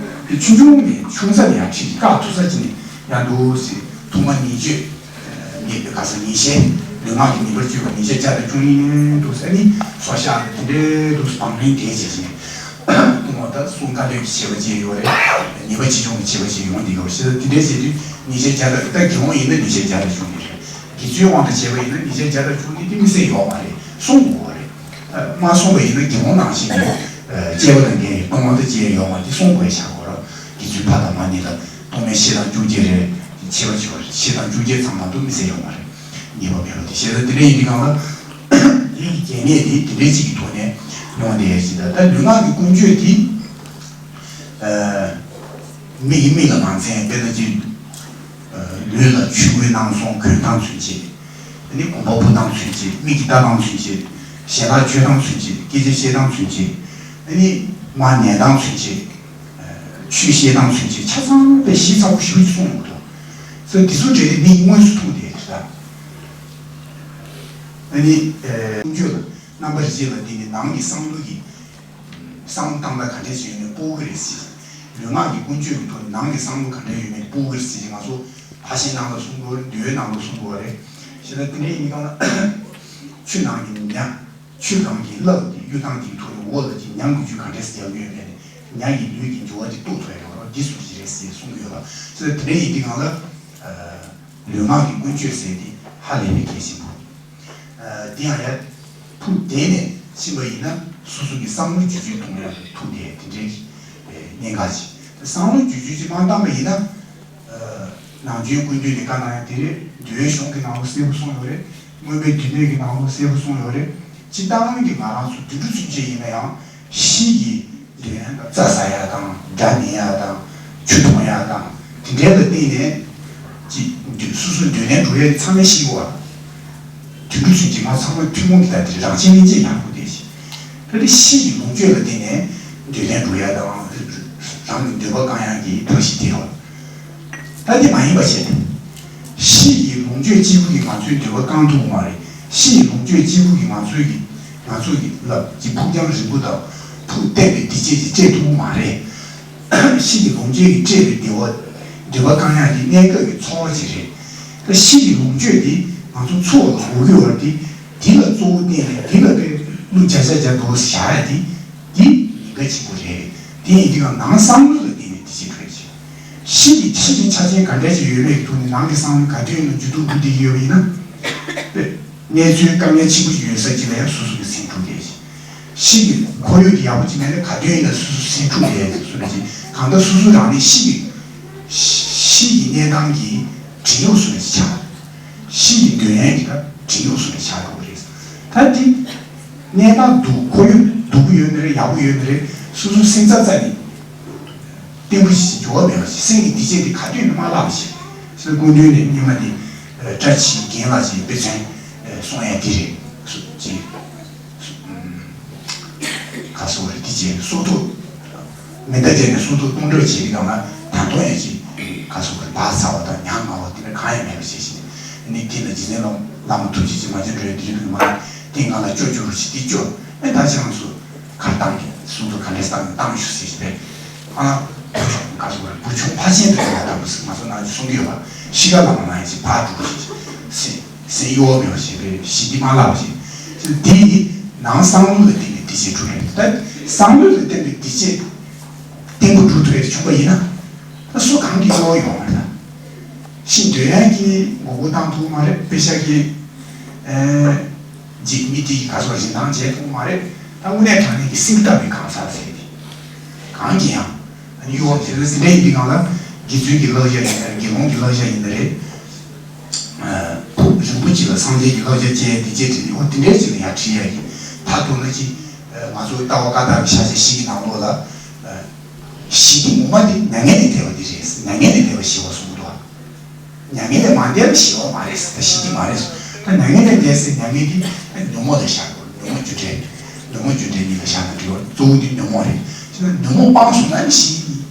རེད། ཆུང་ཆུང་ནས་ཆུང་ས་ནས་ཡར་ཁྲིད། བཀག་ཐུབ་ས་ཅིག་ནས་ཡར་འདུག་ཟེར། ཐོག་མ་ཉེས་སྤྱོད། ཉེས་པའི་ག་ས་ཉེས་བཤད། ལུས་ངག་གི་ཉེས་པར་སྤྱོད་པ་ཉེས་བཤད་བརྒྱ་དང་བཅུ་གཉིས་འདུག་ཟེར་ནི་སོ་ཤ་དེ་འདྲའི་འདུག་ཟེར་བང་ལེན་དེ་བྱེད་ཅིང་། ངོ་ད་གསུང་དཀའ་ལས་ཀྱི་བྱེད་པ་ཅིག་ཡོད་རེད། ཉེས་པ་ཆེ་ཆུང་གི་བྱེད་པ་ཅིག་ཡོང་གི་ཡོད་རེད། ཟེར་དེ་འདྲའི་བྱེད་དུས་ཉེས་བཤད་བརྒྱ་དང་། ད་དགེ་སློང་ཡིན་ན་ཉེས་བཤད་བརྒྱ་དང་བཅུ་གཉིས་རེད། དགེ་ཚུལ་དབང་དུ་བྱས་པ་ཡིན་ན་ཉེས་བཤད་བརྒྱ་དང་བཅུ་གཉིས་དེ་དམིགས་བསལ་ཡོད་མ་རེད། གསུང་དགོས་པ་རེད། མ་གསུངས་པ་ཡིན་ན་དགེ་སློང་ནང་བཞིན་གྱི་སྐྱེ་བ་དང་འགལ་བའི་སྡོམ་པ་དེ་བཅས་ཡོད་མ་རེད། གསུང་དགོས་བྱ་དགོས་ར། དགེ་ཚུལ་ཕ་དང་མ་གཉིས་ལ་སྡོམ་པ་བཞི་དང་བཅོ་བརྒྱད་རེད། ཆད་པ་བཅུ་རེད། བཞི་དང་བཅོ་བརྒྱད་ཚང་མ་དུ་དམིགས་བསལ་ཡོད་མ་རེད། ཉེས་པ་མེད་པ་དེ་བཤད་ད། དེ་འདྲ་ཡིན་དུས་སྒང་ལ། དེའི་རྒྱན་ནས་དེ་དེ་འདྲའི་གཅིག་གི་ཐོག་ནས་ཡོང་བསྡད་ཡ་ཅིག་ད། ད་ལུས་ངག་གི་ཀུན་སྤྱོད་དེ། མིག་གིས་མིག་ལ་མ་འཛེམ། དཔེར་ན་ཅིག་ལུས་ལ་ཆུ་ཁོལ་སྣང་སོང་གོན་སྟངས་ཚུན་ཆད། ཨ་ནི་གོམ་པ་སྤོ་སྟངས་ཚུན་ཆད། མིག་གིས་ལྟ་སྟངས་ཚུན་ཆད། ཞལ་ལག་མཆོད་སྟངས་ཚུན་ཆད། སྐད་ཆ་བཤད་སྟངས་ཚུན་ཆད། ཨ་ནི་མར་ཉལ་སྟངས་ཚུན་ཆད། ཆོས་བཤད་སྟངས་ཚུན་ཆད་ཆ་ཚང་དཔེ་ཞིབ་ཚགས་པོ་ཞེ་པོ་ཅིག་གསུངས་ཡོད་འདུག་ས། འདི་ཚོ་འདྲ་དེ་མིག་དངོས་སུ་མཐོང་བསྡད་ཡོད་རེད་ད། ཨ་ནི། ཀུན་སྤྱོད་ལ་རྣམ་པར་ཤེས་ལ་བརྟེན་ནས་ནང་གི་བསམ་བློ་གི་བསམ་བློ་བཏང་སྟངས་ག་འདྲས་ཞིག་ཡོད་མེད་སྤོ་གི་རེད་ཟེར། ལུས་ངག་གི་ཀུན་སྤྱོད་ཀྱི་ཐོག་ནང་གི་བསམ་བློ་ག་འདྲས་ཡོད་མེད་སྤོ་གི་རེད་ཟེར། ང་ཚོ་ཕར་ཕྱིན་ནང་ལ་གསུང་དགོས་རེད། འདོད་ནང་ལ་གསུང་དགོས་རེད། ཞེ་ད་དེ་འདྲས་ཡིན་གང་ལ། ཆུ་ནང་གི་ཉ། ཆུ་གང་གི་རླབས་ཀྱི་གཡུ་ཐང་དེའི་ཐོག་ནས་འོག་ལ་ཅིག་ཉ་འགུལ་སྐྱོད་ག་འདྲས་རྒྱག་གི་ཡོད་མེད་ནས་ཉ་ཡི་ལུས་ཀྱི་འགྱུར་བ་དེ་རྟོགས་ཐུབ་ཡོད་རེད། འདི་སུ་ཞིག་རེད་ཟེར་གསུང་གི་ཡོད་ལ། ཞེ་ད་དེ་འདྲས་ཡིན་དུས་གང་ལ། ལུས་ངག་གི་ཀུན་སྤྱོད་ཟེར་དེ་ཧ་ལས་པའི་གལ་ཆེན་པོ། དེ་ཡང་ཡར་ཕུགས་དེད་ནས་ཕྱིན་པ་ཡིན་ན་སོ་སོ་གི་བསམ་བློ་བསྒྱུར་བཅོས་གཏོང་ཡག་ཐུག་དེ་དེ་འདྲའི་གི་གནད་འགག་ཅིག་བསམ་བློ་བསྒྱུར་བཅོས་ཅིག་མ་བཏང་པ་ཡིན་ན། ནམ་རྒྱུན་སྐུ་མདུན་ནས་བཀའ་གནང་ཡག་དེ་རེད། འདུལ་བའི་གཞུང་གི་ནང་ལོགས་གསལ་པོ་གསུངས་ཡོད་རེད། མངོན་པའི་སྡེ་སྣོད་ཀྱི་ནང་ལོགས་གསལ་པོ་གསུངས་ཡོད་རེད། སྤྱིར་བཏང་གི་ང་རང་ཚོ་དུད་འགྲོ་ཚུན་ཆད་ཡིན་ན་ཡང་། ཕྱི་གི་དོན་རྩྭ་ཟ་ཡག་དང་སྒྲ་ཉན་ཡག་དང་ཆུ་འཐུང་ཡག་དང་དེ་འདྲའི་ལ་བརྟེན་ནས་ཅིག་སོ་སོའི་འདོད་ལན་སྒྲུབ་ཡག་ཚང་མས་ཤེས་དགོས་པ། དུད་འགྲོ་ཚུན་ཆད་ང་ཚང་མ་ཐུན་མོང་གི་ད་དེ་རང་གཅེས་གཉེན་གཅེས་ཡག་པོ་དེ་ཞིག་ད་དེ་ཕྱི་གི་ལོངས་སྤྱོད་ལ་བརྟེན་ནས་འདོད་ལན་སྒྲུབ་ཡག་དང་། རང་གི་འདོད་པ་བསྐང་ཡག་གི་ཐབས་ཤེས་དེ་རེད། ད་དེ་མ་ཡིན་པ་བྱས་ཏེ། ཕྱི་ཡི་ལོངས་སྤྱོད་གཅིག་པུ་གིས་ང་ཚོའི་འདོད་པ་བསྐང་ཐུབ་ཀྱི་མ་རེད། ཕྱི་ཡི་ལོངས་སྤྱོད་གཅིག་པུ་གིས་ང་ཚོའི་གི་ང་ཚོ་གི་ལ་གི་ཕུགས་རྒྱང་རིང་པོ་དང་ཕུགས་གཏད་པའི་བདེ་སྐྱིད་ཅིག་སྤྲད་ཐུབ་ཀྱི་མ་རེད། ཕྱི་ཡི་ལོངས་སྤྱོད་ཀྱིས་སྤྲད་པའི་བདེ་བ། འདོད་པ་བསྐང་ཡག་དེ་གནས་སྐབས་ཀྱི་འཚོ་བ་ཅིག་རེད། ད་ཕྱི་ཡི་ལོངས་སྤྱོད་དེ་ང་ཚོ་འཚོ་བ་ལ་དགོས་ཀྱི་ཡོད་རེད་དེ། དེ་ལ་གཙོ་བོ་བསྟན་ནས་དེ་ལ་དཔེ་བློ་རྒྱ་ཆ་རྒྱ་འདུག་བཞག་ཡག་དེ། འདི་ཉེན་ཁ་ཆེན་པོ་རེད། དེ་ཡིན་དུས་ཀྱང་ནང་བསམ་བློ་ལ་བརྟེན་ནས་དེ་བྱེད་དགོས་རེད། ཕྱི་གི་ཕྱི་གི་ཆ་རྐྱེན་ག་འདྲ་ཞིག་ཡོད་མེད་ཀྱི་ཐོག་ནས་ནང་གི་བསམ་བློ་ག་དུས་ཡིན་ན་འགྱུར་ལྡོག་འགྲོ་བསྡད་ཀྱི་ཡོད་པ་ཡིན་ན། གནས་ཚུལ་དཀའ་ངལ་ཆེན་པོ་ཞིག་ཡོད་ས་ཅིག་ལ་ཡང་སོ་སོ་གི་སེམས་འཁྲུག་བསྡད་ཅིང་། ཕྱི་གི་ཁོར་ཡུག་དེ་ཡག་པོ་ཅིག་མེད་ན་ག་དུས་ཡིན་ན་སོ་སོ་སེམས་འཁྲུག་བསྡད་ཅིང་། སོ་ནས་ཅིག་གང་ལྟར་སོ་སོ་རང་ནས་ཕྱི་གི་ཕྱི་གི་གནས་སྟངས་ཀྱི་བྲན་གཡོག་བཟོ་འདྲ་ཅིག་ཆགས། ཕྱི་གི་འདོད་ཡོན་གྱི་ད་བྲན་གཡོག་བཟོ་འདྲ་ཆགས་འགྲོ་གི་རེད། ད་དེ་གནས་སྟངས་སྡུག་ཁོར་ཡུག་སྡུག་པོ་ཡོད་ནི་རེད། ཡག་པོ་ཡོད་ནི་རེད། སོ་སོ་སེམས་རྩ་རྩ་ནས་བརྟན་པོ་ཞིག་འགྱུར་བ་མེད་པ་ཞིག་སེམས་ཀྱི་བདེ་སྐྱིད་དེ་ག་དུས་ནས་མ་བརླག་པ་ཞིག་སེམས་སྐུ་མདུན་ནས་སྔོན་མ་དེ་བཀྲ་ཤིས་རྒན་ལགས་ཀྱིས་དཔེ་མཚོན་གསུང་ཡ་དེ་རེད། སུ་ཅི། ག་སོགས་རེད། དེ་རྗེས་སྲོག་ཐོག་མེ་མདའ་བརྒྱབ་ནས་སྲོག་ཐོག་གཏོང་གྲབས་བྱེད་ཀྱི་སྒང་ལ་ད་དུང་ཡང་ཅིག་ག་སོགས་རེད། བག་ཚ་བ་དང་ཉམ་ང་བ་དེ་འདྲ་གང་ཡང་མེད་པ་བྱས་ཤིང་། ནི་དེ་ལ་རྗེ་བཙུན་བླ་མ་ཐུགས་རྗེ་ཆེ་མ་བྱོན་འགྲོ་ཡ་དེ་རིགས་མ་དེ་ང་ལ་སྐྱོ་སྐྱོ་རུ་ཞིག་དེ་སྐྱོ་ཨེ་ད་ཅང་སུ་གར་བཏང་གི་སྲོག་ཐོག་ག་འདྲས་བཏང་ནས་བཏང་ཤོག་ཟེར་ཞིག་པས། ཨ་ན་བུ་ཆུང་ག་སོགས་རེད། བུ་ཆུང་ཕ་ཆེན་དུ་ཡོང་བ་ལྟ་བུ་ཟིག་ང་ཚོ་ནང་ཆུ་སྲུང་གི་ཡོད་པ་ཤི་ཁ་ལ་མ་མ་ཡིན་ཞིག་ཕར་འགྲོ་ཞིག་ཟེར། ཟེར་གཡོ་བ་མེད་པ་ཞིག་རེད། ཞི་བདེ་མ་བརླག་པ་ཞིག་དེ་ནི་ནང་བསམ་བློ་ལ་བརྟེན་ནས་བདེ་སྐྱིད་འགྲོ་རེད། ད་བསམ་བློ་ལ་བརྟེན་པའི་བདེ་སྐྱིད་བརྟན་པོ་འགྲོ་ཐུབ་ཡ་བྱུང་བ་ཡིན་ན། ད་སུ་གང་གིས་གཡོ་བ་ཡོང་བ་རེད། ད་ཤི་འདོད་ཡ་གི་མགོ་སྐོར་བཏང་ཐུབ་མ་རེད། པེ་ཤ་གི་ཨེ་འཇིགས་མི་དེ་གི་ག་སོགས་ཞིག་ནང་བྱས་ཐུབ་མ་རེད། ད་དངོས་གནས་དྲང་གནས་ཀྱི་སེམས་དགའ་བའི་གང་ཟག་ཟེར་དེ་གང་གིས་ཡང་གཡོ་བ་དེ་ལ་ཟིན་རེད། འདི་གང་ལ་དགེ་ཚུལ་གྱི་བསླབ་བྱ་ཡིན་ན་རེད། དགེ་སློང་གི་བསླབ་བྱ་ཡིན་ན་རེད། རིན་པོ་ཆེ་ལ་སངས་རྒྱས་ཀྱི་བསླབ་བྱ་བྱས་ཏེ་བྱས་ཏེ་ནི་འོ་དེ་འདྲའི་ཅིག་ལ་ཡར་ཁྲིད་ཡ་ཡིན། ད་དུང་ན་ཅིག་ང་ཚོ་ལྟ་བ་བཀའ་རྟགས་ཀྱི་ཤཱཀྱ་བཞི་གི་ནང་ལོགས་ལ། ཞི་བདེ་ངོ་མ་དེ་མྱ་ངན་ལས་འདས་པ་དེ་རེད། མྱ་ངན་ལས་འདས་པ་ཞི་བ་གསུངས་འདུག་མྱ་ངན་ལས་མ་འདས་པ་ཞི་བ་མ་རེད་ཟེར། ད་ཞི་བདེ་མ་རེད་ཟེར། ད་མྱ་ངན་ལས་འདས་ཟེར་མྱ་ངན་དེ་ཉོན་མོངས་ལ་བཞག་དགོས། ཉོན་མོངས་རྒྱུ་འབྲས། ཉོན་མོངས་རྒྱུ་འབྲས་གཉིས་ལ་བཞག་ན་འགྲིག་བ། གཙོ་བོ་དེ་ཉོན་མོངས་རེད། བྱས་ན་ཉོན་མོངས་སྤངས་སོང་ན་ནི་ཞི་བ་ཡིན།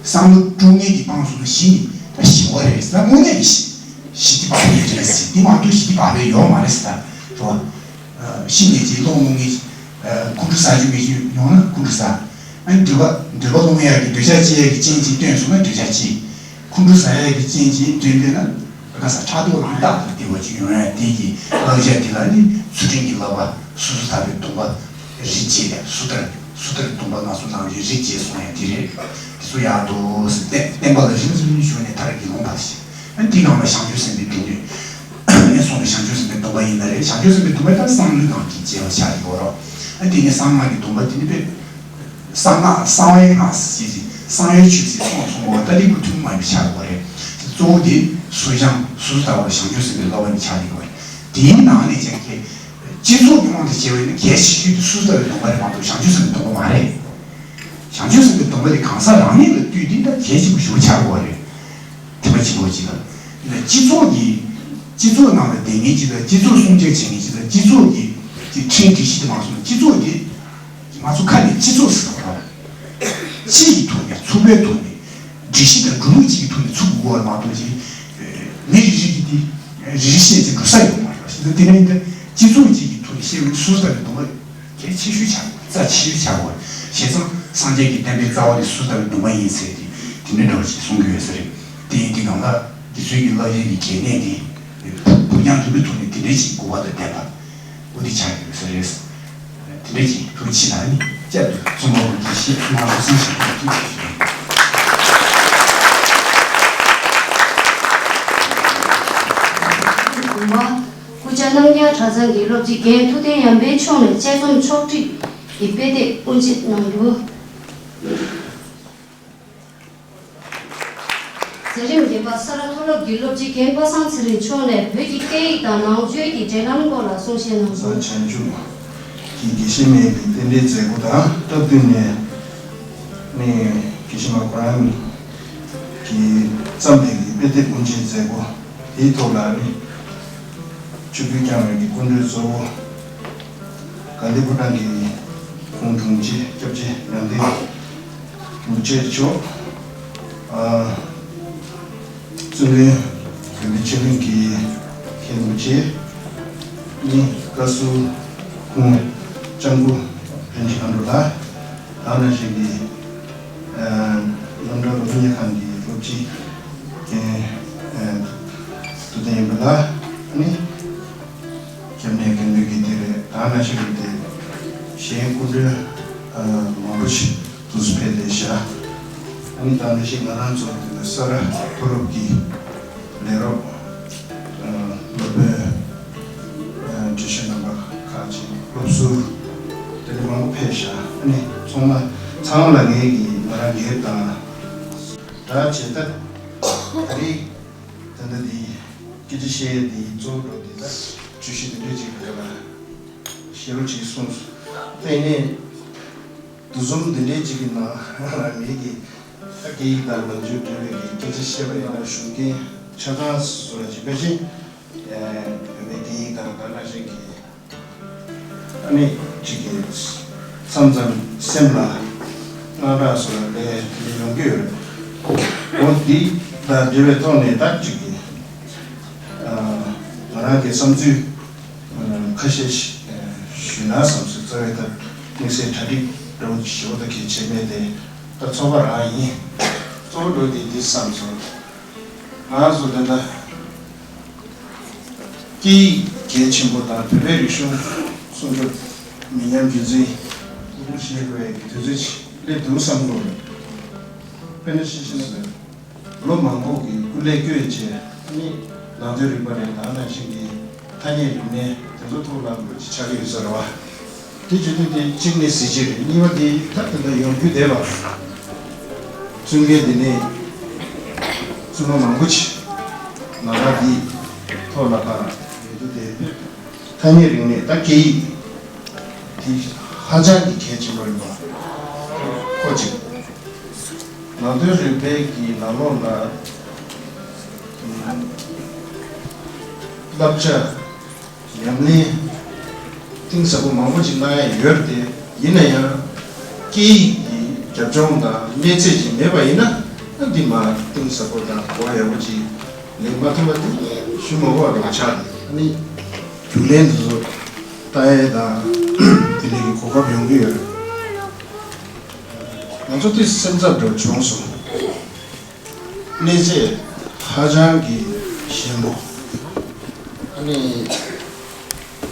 བསམ་བློ་དཀྲུག་ངན་གྱིས་སྤངས་སོང་ན་ཞི་ཡིན། ད་ཞི་བ་རེད་ཟེར། ད་དངོས་གནས་ཀྱི་ཞི་ཞི་བདེ་བག་ཕེབས་རེད་ཟེར། དེ་མ་གཏོགས་ཞི་བདེ་བག་ཕེབས་ཡོད་མ་རེད་ཟེར། ད་རེད་བ། ཤི་ཉེན་ཆེ། སློང་སློང་ངེས། ཁོང་ཁྲོ་ཟ་རྒྱུ་མེད་རྒྱུ་ཡོང་ན་ཁོང་ཁྲོ་ཟ། ཨ་ནི་འདོད་པ་འདོད་པ་སློང་ཡག་གི་འདོད་ཆགས་སྐྱེ་ཡག་གི་རྐྱེན་ཅིག་བཏོན་སོང་ན་འདོད་ཆགས་སྐྱེ། ཁོང་ཁྲོ་ཟ་ཡག་གི་རྐྱེན་ཅིག་བཏོན་པས་ན་ག་ས་ཕྲག་དོག་རང་རྟག་ཏུ་བདེ་བ་ཅིག་ཡོང་ཡག་དེ་གི་བསླབ་བྱ་དེ་ལ་ནི་ཚུལ་ཁྲིམས་ཀྱི་བསླབ་པ། སོ་སོ་ཐར་པའི་སྡོམ་པ། རིགས་བརྒྱད་དང་སུ་ཐར་སུ་ཐར་སྡོམ་པ་ང་ཚོ་ནང་བཞིན་རིགས་བརྒྱད་གསུངས་ཡག་དེ་རེད། དེ་ཚོ་ཡག་འདུག་ཟེར་བསྟན་བསྟན་པ་ལ་རིམ་བཞིན་ཞུགས་ནས་མཐར་དགེ་སློང་བར་ཞིག་ཨ་ནི་དེའི་སྒང་ལ་བྱང་ཆུབ་སེམས་དཔའི་སྡེ་སྣོད། ངས་གསུངས་པའི་བྱང་ཆུབ་སེམས་དཔའི་སྡོམ་པ་ཡིན་ན་རེད། བྱང་ཆུབ་སེམས་དཔའི་སྡོམ་པ་ད་གསང་ནུས་སྒང་གིས་འཇལ་བར་བྱ་ཡི་གོ་རོ། ཨ་དེ་ནས་གསང་སྔགས་ཀྱི་སྡོམ་པ་དེ་ནི་དཔེ། གསང་སྔགས་གསང་བའི་སྔགས་ཞེས་བྱ། གསང་བའི་ཆོས་ཞེས་གསུངས་སོང་བ། ད་དེ་ཀུན་ཐུན་མོང་མ་ཡིན་པ་ཆགས་ཡོད་རེད། གཙོ་བོ་དེ་སོ་སྦྱང་སོ་སོ་ལྟ་བུ་ལ་བྱང་ཆུབ་སེམས་དཔའི་བསླབ་པ་ནི་ཆགས་ཡོད་རེད། དེའི་ནང་ནས་ཀྱང་གལ་སྤྱི་ཚོགས་ཀྱི་དབང་དུ་བྱས་པ་ཡིན་ན་གལ་ཆེ་ཤོས་དེ་སོ་སོ་ལྟ་བུའི་སྡོམ་པ་རེད་མ་གཏོགས་བྱང་ཆུབ་སེམས་དཔའི་སྡོམ་པ་མ་རེད། བྱང་ཆུབ་སེམས་དཔའི་སྡོམ་པ་དེ་གང་ཟག་རང་ཉིད་ལ་ལྟོས་ཏེ་ད་གལ་ཆེན་པོ་ཞེ་པོ་ཆགས་ཡོད་རེད། དེ་མ་གཅིག་པོ་གཅིག་ལ། སྤྱི་ཚོགས་ཀྱི། སྤྱི་ཚོགས་ནང་ལ་བསྡད་མཁན་གཅིག་དང་། སྤྱི་ཚོགས་སྲུང་སྐྱོབ་བྱེད་མཁན་གཅིག་དང་། སྤྱི་ཚོགས་ཀྱི་ཀྱི་ཁྲིམས་སྒྲིག་གཞི་དེ་མ་སོང་ན། སྤྱི་ཚོགས་དེ་ང་ཚོ་ཁ་ནས་སྤྱི་ཚོགས་ཟེར་བ་རེད། སྤྱི་ཡི་ཐོག་ནས། ཚོགས་པའི་ཐོག་ནས། སྒྲིག་གཞི་དང་སྒྲོམ་གཞི་གཅིག་གི་ཐོག་ནས་ཚུགས་དགོས་པ་མ་གཏོགས་ཅིག་མི་རེ་རེ་གིས་དེ་རེ་རེ་བཤད་ཅིག་འགྲོ་ས་ཡོད་མ་རེད། ད་དེ་ནས་འདི་སྤྱི་ཚོགས་གཅིག་གི་ཐོག་ནས་བཤད་པའི་སོ་སོ་ལྟ་བུའི་སྡོམ་པ། གལ་ཆེ་ཤོས་ཆགས་དགོས། རྩ་ཆེ་ཤོས་ཆགས་དགོས། བྱས་ཙང་སངས་རྒྱས་ཀྱི་བསྟན་པའི་རྩ་བ་དེ་སོ་སོ་ལྟ་བུའི་སྡོམ་པ་ཡིན་ཟེར་ཏེ་དེ་འདྲ་འདྲ་བ་ཞིག་གསུང་གི་ཡོད་ས་རེད། དེ་ཡིན་དུས་སྒང་ལ་དགེ་ཚུལ་གྱི་བསླབ་བྱ་ཡི་གལ་གནད་དེ་བུ་བུ་རྒྱང་ཐུང་པའི་ཐོག་ནས་དེ་འདྲ་ཞིག་གོ་བ་དང་ལྡན་པ་འོ་དེ་ཆགས་ཀྱི་ཡོད་ས་རེད། དེ་འདྲ་ཞིག་ཐུགས་རྗེ་ཆེ་ལ་ནི་བསྐྱར་དུ་བཙུན་མོ་བུ་དགེ་བཤེས་མ་རུ་སངས་ཞིག་ཐུགས་རྗེ་ཆེ། དགོངས་པ། སྐུ་བཅར་རྣམ་རྒྱལ་གྲྭ་ཚང་གི་སློབ་སྤྱི་རྒན་ཐུབ་བསྟན་ཡར་འཕེལ་མཆོག་ནས་དཔྱད་རྩོམ་ཕྱོགས་སྒྲིག་གི་དཔེ་དེབ་དབུ་འབྱེད་གནང་རྒྱུ། མཛད་རིམ་བརྒྱད་པ། ས་རཱ་མཐོ་སློབ་ཀྱི་སློབ་སྤྱི་རྒན་པ་སངས་ཚེ་རིང་མཆོག་ནས་བོད་ཀྱི་སྐད་ཡིག་དང་ནང་ཆོས་ཀྱི་འབྲེལ་ལམ་སྐོར་ལ་གསུང་བཤད་གནང་རྒྱུ། བྱང་ཆུབ་ཀྱི་དགེ་བཤེས་མའི་གི་རྟེན་འབྲེལ་མཛད་སྒོ་དང་སྟབས་བསྟུན་ནས་ནི་དགེ་བཤེས་མ་ཁོ་རང་གིས་བརྩམས་པའི་གི་དཔེ་དེབ་དབུ་འབྱེད་མཛད་སྒོ་དེའི་ཐོག་ལ་ནི་ཆུ་བོའི་རྐྱང་རོལ་གྱི་སྐུ་མགྲོན་གཙོ་བོ་དགའ་ལྡན་ཕོ་བྲང་གི་ཁོང་དྲུང་ཆེ་སྐྱབས་རྗེ་ཡང་སྟེང་རིན་པོ་ཆེ་མཆོག་ཨ་བཙུན་མོའི་དགོན་པའི་ཆོས་གླིང་གི་མཁན་རིན་པོ་ཆེ་ནི་བཀའ་ཟུར་སྐུ་ངོ་ལྕམ་སྐུ་རིན་ཆེན་མཁའ་འགྲོ་ལགས། དེ་ནང་བཞིན་གྱི་ཨ་སློབ་གྲྭ་སློབ་གཉེར་ཁང་གི་སློབ་སྤྱི་རྒན་ཨ་ཐུབ་བསྟན་ཡོན་ཕུན་ལགས་ནི། སྐྱབས་གནས་དགེ་འདུན་གྱི་སྡེ་རེད། དེ་ནང་བཞིན་གྱི་སྡེ་གཞན་སྐུ་མགྲོན་ མང་པོ་ཞིག་ཏུ་སྤེལ་ཏེ་བཞག་ཨ་ནི་ད་ནི་ཞིག་ང་རང་ཚོ་དེ་ནི་ས་ར་མཐོ་སློབ་ཀྱི་ལས་རོགས་སློབ་དཔོན་བརྗོད་གཞི་རྣམ་པ་ཁག་ཅིག་སློབ་ཟུར་དེ་ནི་མང་པོ་ཕེབས་བཞག་ཨ་ནི་ཚང་མ་ཚང་མ་ལ་ངས་ཀྱི་ང་རང་འགེབས་དང་སྒྲ་བྱེད་ཐབས་ད་རེས་ད་ལྟ་འདི་སྐད་ཆ་བཤད་འདི་གཙོ་བོ་འདི་ལ་བརྗོད་གཞི་འདི་འདྲས་ཅིག་རེད་ལ་ཤེས་རོགས་ཅིག་གསུངས་སོང་། དེ་ནས་འདུ་འཛོམས་འདི་འདྲས་ཅིག་གི་ནང་ལ་མི་གི་ད་སྐད་ཡིག་དང་ནང་ཆོས་འབྲེལ་བའི་གི་སྐད་ཆ་བཤད་པ་ཡིན་ན་ཞུགས་མཁན་ཆ་ཚང་སུ་ལ་ཅིག་ཕལ་ཆེར་བོད་པའི་སྐད་ཡིག་དང་ད་ནང་བཞིན་གྱི་ཨ་ནི་གཅིག་གིས་མཚམས་མཚམས་སེམས་ལ་དངངས་སྐྲག་སོགས་ལས་དེ་ཡོང་གི་ཡོད་རེད། འོ་འདི་དང་འབྲེལ་བའི་ཐོག་ནས་ད་གཅིག་གིས་ང་རང་གི་བསམ་ཚུལ་ཁ་ཤས་ཤིག་ཞུས་ན་བསམ་སོང་། རྩ་བའི་ད་དམིགས་བསལ་གྲ་སྒྲིག་འདྲ་བོ་ཞེ་པོ་ད་གལ་ཆེ་མེད་དེ་ད་ཚོགས་པ་རང་ཡིན། གཙོ་བོ་འགྲོ་དེ་འདི་བསམ་སོང་། ང་ཚོ་ད་ལྟ་སྐད་ཡིག་གལ་ཆེན་པོ་དང་བོད་པའི་རིག་གཞུང་སྲུང་སྐྱོབ་མི་ཉམས་རྒྱུན་འཛིན་བྱེད་དགོས་པའི་དུས་ཚོད་ཅིག་སླེབས་འདུག་བསམ་གྱི་ཡོད། དཔེར་ན་ཤེས་བཞིན་ཟེར། ལོ་མང་པོ་གི་སྐུ་ལས་བསྐྱོན་རྗེས་ནི་ནང་དོན་རིག་པ་རེད་དང་ནང་བཞིན་གྱི་ཐ་སྙད་རིག་གནས་དེ་ཚོ་ཐོག་ལ་ལོ་གཅིག་ཆགས་ཀྱི་ཡོད་ས་རེད་བ། དེ་བརྗོད་དུས་དེ་གཅིག་ནི་གཟི་བརྗིད་རེད། གཉིས་པ་དེ་ད་དེ་འདྲ་ཡོང་རྒྱུ་བསྡད་པ། བཙུན་མཁན་དེ་ནས་བཙུན་མ་མང་པོ་ཅིག་ནང་པ་འདིའི་ཐོག་ལ་ཕར་ཡོད་དུ་བསྡད་པས་ཐ་སྙད་རིག་གནས་ད་སྐད་ཡིག་དེ་ཧ་ཅང་གི་གལ་ཆེན་པོ་ཡིན་པ་ཁོ་གཅིག་ནང་དོན་རིག་པའི་གི་ནང་ལོགས་ལ་བསླབ་བྱ། ཉམས་ལེན་གཏིང་ཟབ་པོ་མང་པོ་ཅིག་གནང་ཡ་ཡོད་རེད་དེ། ཡིན་ན་ཡང་སྐད་ཡིག་གི་རྒྱབ་ལྗོངས་དང་གནས་ཚད་ཅིག་མེད་པ་ཡིན་ན་ཨ་འདི་མ་གཏིང་ཟབ་པོ་དང་གོ་བ་ཡག་པོ་ཅིག་ལེན་མ་ཐུབ་པ་དེ་ཞུ་མ་དགོས་པ་རང་ཆགས་ནས་ཨ་ནི་རྒྱུགས་ལེན་དེ་ཚོ་ལྟ་ཡས་དང་དེ་འདྲའི་གི་གོ་སྐབས་ཡོང་གི་ཡོད་རེད། ང་ཚོ་དེ་སེམས་འཚབ་འདྲ་བྱུང་སོང་། གནས་ཚད་ཧ་ཅང་གི་ཞན་པོ། ཨ་ནི་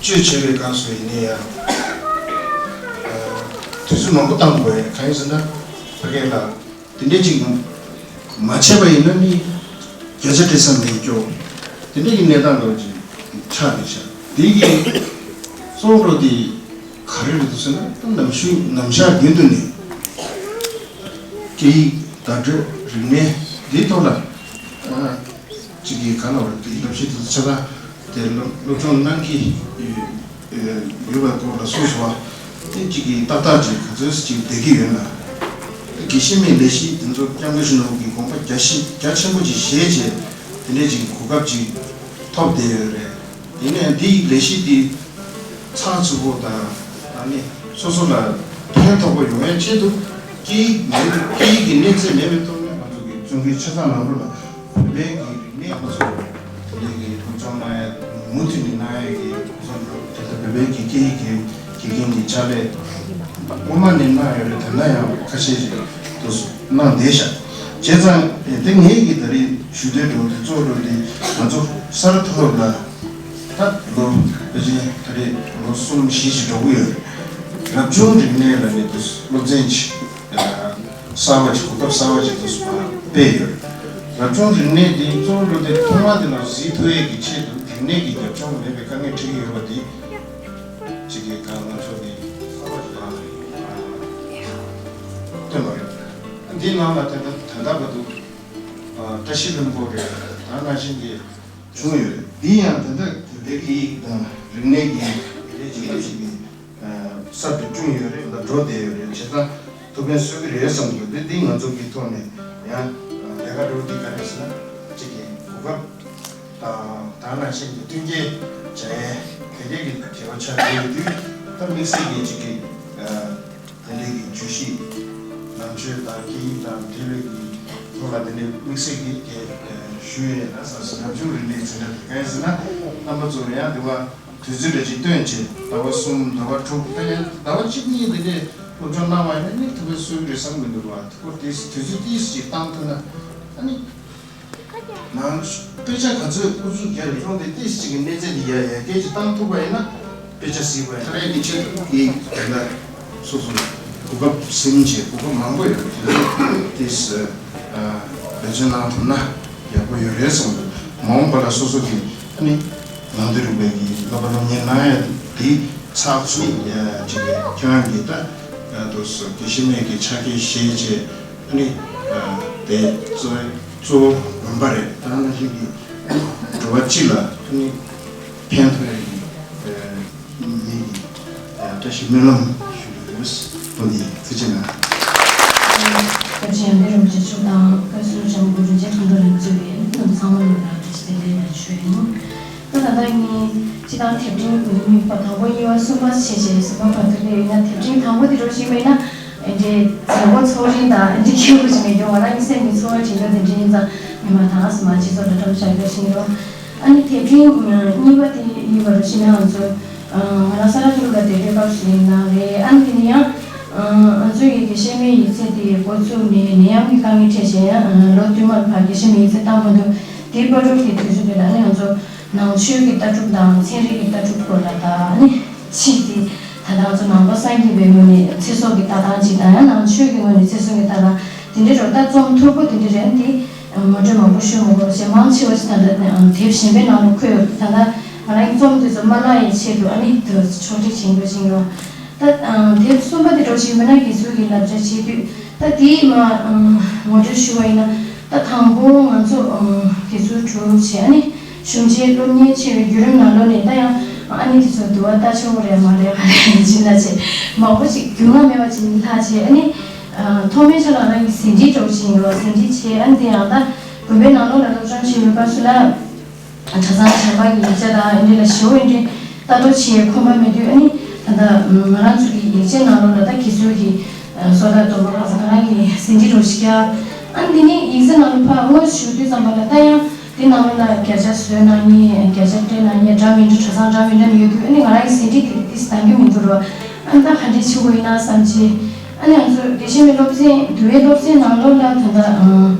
གཅོད་བྱེད་པའི་སྐབས་སུ་ཡིན་ན་ཡང་དུས་ཚོད་མང་པོ་བཏང་དགོས་པས། གང་ཡིན་ཟེར་ན་ཕ་གི་ལ་དེ་འདྲས་ཅིག་མ་བྱས་པ་ཡིན་ན་ནི་བརྒྱ་ཆ་སྤྲད་ས་མེད་སྐྱོ། དེ་འདྲས་ཀྱི་གནས་སྟངས་འདྲ་ཅིག་ཆགས་ནས་ཤག་དེ་གི་གཙོ་བོ་དེ་ག་རེ་རེད་འདུག་ཟེར་ན་ནམ་ཞུ་ནམ་ཞག་རྒྱུན་དུ་ནས་སྐད་ཡིག་བརྡ་སྤྲོད་རིག་གནས་འདིའི་ཐོག་ལ་ཨ་གཅིག་གིས་ག་ལ་བར་དེ་ལབ་ཤེས་དེ་ཆ་ཚང་དེ་སློབ་སློབ་སྦྱོང་གནང་གི་ཡོད་པའི་སྐོར་ལ་གསུངས་སོང་བ། དེ་གཅིག་གིས་ཏག་ཏག་ཅིག་ག་ཚོད་ཅིག་བསྡད་ཀྱི་ཡོད་ན། དགེ་བཤེས་མའི་ལས་གཞི་དེ་ཚོ་སྐྱབས་མགོན་ཆེན་པོ་གི་དགོངས་པ་རྒྱ་ཆེ་རྒྱ་ཆེན་པོ་ཅིག་བཞེས་བྱས་དེ་འདྲས་ཅིག་གོ་སྐབས་ཅིག་ཐོབ་བསྡད་ཡོད་རེད། ཡིན་ནའི་འདིའི་ལས་གཞི་འདི་ཚགས་ཚུད་པོ་དང་ཨ་ནི་སོ་སོ་ལ་ཕན་ཐོགས་པོ་ཡོང་ཡའི་ཆེད་དུ་སྐད་ཡིག་མེད་སྐད་ཡིག་གི་གནས་ཚད་མེད་པའི་ཐོག་ནས་ང་ཚོ་གི་བཙུན་གྱི་ཆ་ཚང་ནང་ལོགས་ལ་བོད་པའི་གི་རིག་གནས་ང་ཚོ་དེ་འདྲའི་གི་སློབ་སྦྱོང་གནང་ཡ་མུ་མཐུད་ནས་གནང་ཡ་གི་སློབ་སྦྱོང་དེ་ལྟར་བོད་པའི་གི་སྐད་ཡིག་གི་དགེ་རྒན་གྱི་ཕྱག་ལས་སྔོན་མ་ནས་གནང་ཡོད་རེད། དེ་སྔ་ཡང་ཁ་ཤས་ཤིག་ཏུ་གནང་བསྡད་ཤག་བྱས་ཙང་དེ་ངེད་ཀྱི་ད་རེས་ཞུ་འདོད་འདུག་དེ་གཙོ་བོ་འདི་ང་ཚོ་ས་ར་མཐོ་སློབ་ལ་ད་ལོ་ཕལ་ཆེར་ད་རེས་ལོ་གསུམ་བཞི་ཞིག་འགྲོ་གི་ཡོད་རེད། རབ་བྱུང་རིག་གནས་ལ་ནི་དུ་སློབ་ཚན་ཅིག་གསར་བ་ཅིག་གོ་སྐབས་གསར་བ་ཅིག་དུ་སྤེལ་ཡོད་རེད། རབ་བྱུང་རིག་གནས་འདི་གཙོ་བོ་འདི་ཐོག་མ་འདི་ལ་གཟིགས་ཐུབ་ཡས་ཀྱི་ཆེད་དུ་རིག་གནས་ཀྱི་རྒྱབ་ལྗོངས་མེད་པའི་དཀའ་ངལ་འཕྲད་ཀྱི་ཡོད་པ་འདི་ཅིག་གིས་ད་ང་ཚོ་གི་སྟོན་པ་རེད། འདི་ནང་ལ་ད་ལྟ་ད་ལྟ་བར་དུ་བཀྲ་ཤིས་ལྷུན་པོ་རེད། ད་ནང་བཞིན་གྱི་བྱུང་ཡོད་རེད། འདི་ཡང་ད་ལྟ་བོད་པའི་སྐད་ཡིག་དང་རིག་གནས་ཀྱི་ལས་བྱེད་ཞིག་གི་གསར་དུ་བསྐྲུན་ཡོད་རེད། ད་འགྲོ་བསྡད་ཡོད་རེད། བྱས་ཙང་ཐུགས་ཕན་གསོས་ཀྱི་རེད་བསམ་གྱི་འདུག་འདི་ང་ཚོ་གི་ཐོག་ནས་ཡང་ལས་ཀ་འགྲོ་འདི་ག་རེ་ཟེར་ན་གཅིག་གི་གོ་སྐབས་དང་ད་ནང་བཞིན་གྱི་མཐུན་རྐྱེན་སྦྱར་ཡས་དེ་འདྲས་ཀྱི་དྲི་བ་ཆགས་ཡོད་དུས་ད་དམིགས་བསལ་གྱི་གཅིག་གི་དེ་འདྲའི་གི་བརྗོད་གཞི་ནང་ཆོས་དང་སྐད་ཡིག་དང་འབྲེལ་བའི་གི་ཐོག་ལ་དེ་འདྲའི་དམིགས་བསལ་གྱི་གལ་ཞུ་ཡས་ན་བསམ་སོང་། རབ་བྱུང་རིག་གནས་ཟེར་ན་དེ་ག་རེ་ཟེར་ན་རྣམ་པ་ཚོ་ཡང་དེ་བ་དུས་ཚོད་འདྲ་ཅིག་བཏོན་བྱས་ཟླ་བ་གསུམ་ཟླ་བ་དྲུག་ད་ཡང་ཟླ་བ་གཅིག་གཉིས་དེ་འདྲའི་སློབ་སྦྱོང་གནང་བ་ཡིན་ན་ནི་ཐུགས་ཕན་གསོས་ཀྱི་རེད་བསམ་གྱི་འདུག་བ། ཁོ་དེ་དུས་ཚོད་ཏིས་ཅིག་བཏང་ཐུབ་ན་ཨ་ནི། ནང་དཔེ་ཆ་ག་ཚོད་ཨུ་ཚུགས་རྒྱག་རེ་ཡོང་དེ་ཏིས་ཅིག་གི་གནས་ཚད་དེ་ཡ་ཡ་སྐད་ཅིག་བཏང་ཐུབ་པ་ཡིན་ན་དཔེ་ཆ་གཟིགས་པ་ཡིན་ན་ཁ་རས་ཀྱི་ཆེད་དུ་ཡིན་དེ་འདྲ་སོ་སོ་ གོ་སྐབས་ཟིན་བྱས་གོ་སྐབས་མང་པོ་ཡོད་རེད། དེ་ཚོ་ཏིས་འབད་བརྩོན་གནང་ཐུབ་ན་ཡག་པོ་ཡོད་རེད་བསམ་འདུག་མ་འོངས་པ་ལ་སོ་སོ་གི་ནི་ནང་དུ་རུག་པའི་གི་སློབ་པ་སློབ་གཉེར་གནང་ཡ་དེ་ཚགས་ཚུད་ཡ་ཅིག་ཁྱོད་རང་གི་ད་དུ་སོ་དགེ་བཤེས་མའི་གི་ཕྱག་འཁྱེར་བཞེས་བྱས་ནི་དེ་གཙོ་གཙོ་བོ་དགོན་པ་རེད། ད་ནང་བཞིན་གི་འགྲོ་བ་སྤྱི་ལ་ནི་ཕན་ཐོགས་ཡ་གི་མི་གི་བཀྲ་ཤིས་སྨོན་ལམ་ཞུ་གི་ཡོད། ཐུགས་རྗེ་གནང་། སྐབས་ཆེན་རིན་པོ་ཆེ་མཆོག་དང་བཀའ་ཟུར་ལྕམ་སྐུ་རིན་ཆེན་ཁྲ་འགྲོ་ལ་གཙོས་པའི་རྣམ་ཚང་མ་ལ་བཀྲ་ཤིས་བདེ་ལེགས་ཞུ་ཡིན། ད་ད་ལྟ་ངས་སྤྱི་བཏང་དེབ་ཕྲེང་གཉིས་པ་དང་པོ་གཉིས་པ་གསུམ་པ་བྱས་བྱས་གསུམ་པ་བར་དུ་སླེབས་ཡོད་ན། དེབ་ཕྲེང་དང་པོ་དེ་འདྲ་ཞིག་མེད་ན་འདྲའི་མཛད་སྒོ་ཚོགས་རིང་དང་འདྲའི་ཁྱད་པར་ཅིག་མེད་ཀྱང་། ང་རང་གི་སེམས་ཀྱི་ཚོར་བ་དྲན་རྒྱུ་དེ་འདྲའི་ཡིན་ཙང་། ཉི་མ་དང་སུ་མ་སྤྱི་ཚོགས་ལ་འགྲམ་བཞག་རྒྱུ་ཞིག་རོ། ཨ་ནི་དེབ་ཕྲེང་གཉིས་པ་དེ་ཡིན་པ་རུ་ཕྱིན་ན་ང་ཚོ་ང་རང་ས་ར་ཐུར་ལ་བསྡད་པའི་སྐབས་སུ་ཡིན་ན་རེད། ཨ་ནི་དེ་ནི་ཡང་ང་ཚོའི་གི་དགེ་བཤེས་མའི་ཡིག་ཚད་དེ་འགོ་བཙུགས་ནས་ནད་ཡམས་ཀྱི་དཀའ་ངལ་འཕྲད་བྱས་ཡང་ལོ་བསྟུད་མར་ཕར་དགེ་བཤེས་མའི་ཡིག་ཚད་བཏང་མ་འདུག་དེའི་བར་དུ་གི་དུས་ཚོད་དེ་ལ་ནི་ང་ཚོ་ནང་ཆོས་ཀྱི་ལྟ་གྲུབ་དང་ཚན་རིག་གི་ལྟ་གྲུབ་སྐོར་ལ་དང་ནི་ཕྱིས་ཏེ་ད་ལྟ་ང་ཚོ་ནང་པ་སངས་རྒྱས་པའི་ངོས་ནས་ཚེ་སྲོག་གི་ལྟ་སྟངས་ཅིག་དང་། ཡང་ནང་ཆོས་ཀྱི་ངོས་ནས་ཚེ་སྲོག་གི་ལྟ་སྟངས་དེ་འདྲའི་རོ། ད་རྩོམ་ཐོར་བུ་དེ་འདྲ་རེད། དེ་ངོ་སྤྲོད་མང་པོ་ཤོད་མི་དགོས་པ་བྱས། མང་ཆེ་བ་ཞིག་ད་ལྟ་དེབ་གཞན་པའི་ནང་ལ་འཁོད་ཡོད། ད་ལྟ་ང་རང་གི་རྩོམ་དེ་ཚོ་མ་བརླག་ཡའི་ཆེད་དུ་ཨ་ནི་དུ་ཕྱོགས་སྒྲིག་བྱེད་འགྲོ་བཞིན་ཡོད། ད་དེབ་གསུམ་པ་དེ་འགྲོ་བཞིན་ཡོད་ན་དགེ་ཚུལ་གྱི་བསླབ་བྱ་བྱེད་དུས། ད་དེའི་མ་ངོ་སྤྲོད་ཞུ་བ་ཡིན་ན། ད་དང་པོ་ང་ཚོ་དགེ་ཚུལ་གྲུབ་བྱས་ཨ་ནི་གཞུང་ཆེན་སློབ་གཉེར་བྱས་པའི་བརྒྱུད་རིམ་ནང་ལོགས་ནས་ད་ཡང་ཨ་ནི་དེ་ཚོ་འདུལ་བ་ལྟ་ཆོག་གི་རེད་མ་རེད་མ་རེད་ཅི་ལ་བྱས་མང་པོ་ཞིག་རྒྱུས་མངའ་མེད་པ་ཅིག་ལྷག་བྱས། ཨ་ནི་ཐོག་མའི་ཆ་ལ་རང་གི་ཟིན་བྲིས་འདྲ་བོ་ཅིག་ཡིན་རོགས། ཟིན་བྲིས་བྱས་ཨ་ནི་དེ་ཡང་ད་དགོན་པའི་ནང་ལོགས་ལ་སློབ་སྦྱོང་བྱེད་པའི་སྐབས་སུ་ལ། གྲྭ་ཚང་གཞན་པ་གི་ཡིག་ཆ་དང་འདི་ལ་ཞེ་པོ་འདི་ལྟ་རྟོག་བྱེད་ཁོམ་པ་མེད་དུས། ཨ་ནི་ད་ལྟ་ང་རང་ཚོ་གི་ཡིག་ཆའི་ནང་ལོགས་ལ་ད་དགེ་ཚུལ་གྱི་བསོད་ནམས་སྟོན་པ་ཁ་སང་ང་རང་གི་ཟིན་བྲིས་རོ་ཞིག་ཡ། ཨ་ནི་འདི་ནི་ཡིག་ཚད་ནང་ལ་ཕར་དངོས་སུ་ཞུགས་དུས་ཙམ་པ་ལ་ད་ཡང་འདི་ནང་ལོགས་ལ་བརྒྱ་ཆ་བཟོས་གནང་མཁན། བརྒྱ་ཆ་སྤྲད་གནང་མཁན་འདྲ་མི་འདྲ་གྲྭ་ཚང་འདྲ་མི་འདྲ་ཡོད་དུས། ཨ་ནི་ང་རང་གི་ཟིན་བྲིས་དེ་ཏིས་འདང་རྒྱུ་མི་འདུག་རོ། ཨ་ནི་ད་ག་འདྲས་བྱེད་དགོས་ཡིན་ན་བསམ་བྱས། ཨ་ནི་ང་ཚོ་དགེ་བཤེས་མའི་སློབ་ཚན་འདུལ་བའི་སློབ་ཚན་ནང་ལོགས་ལ་ད་ལྟ་ཨང་།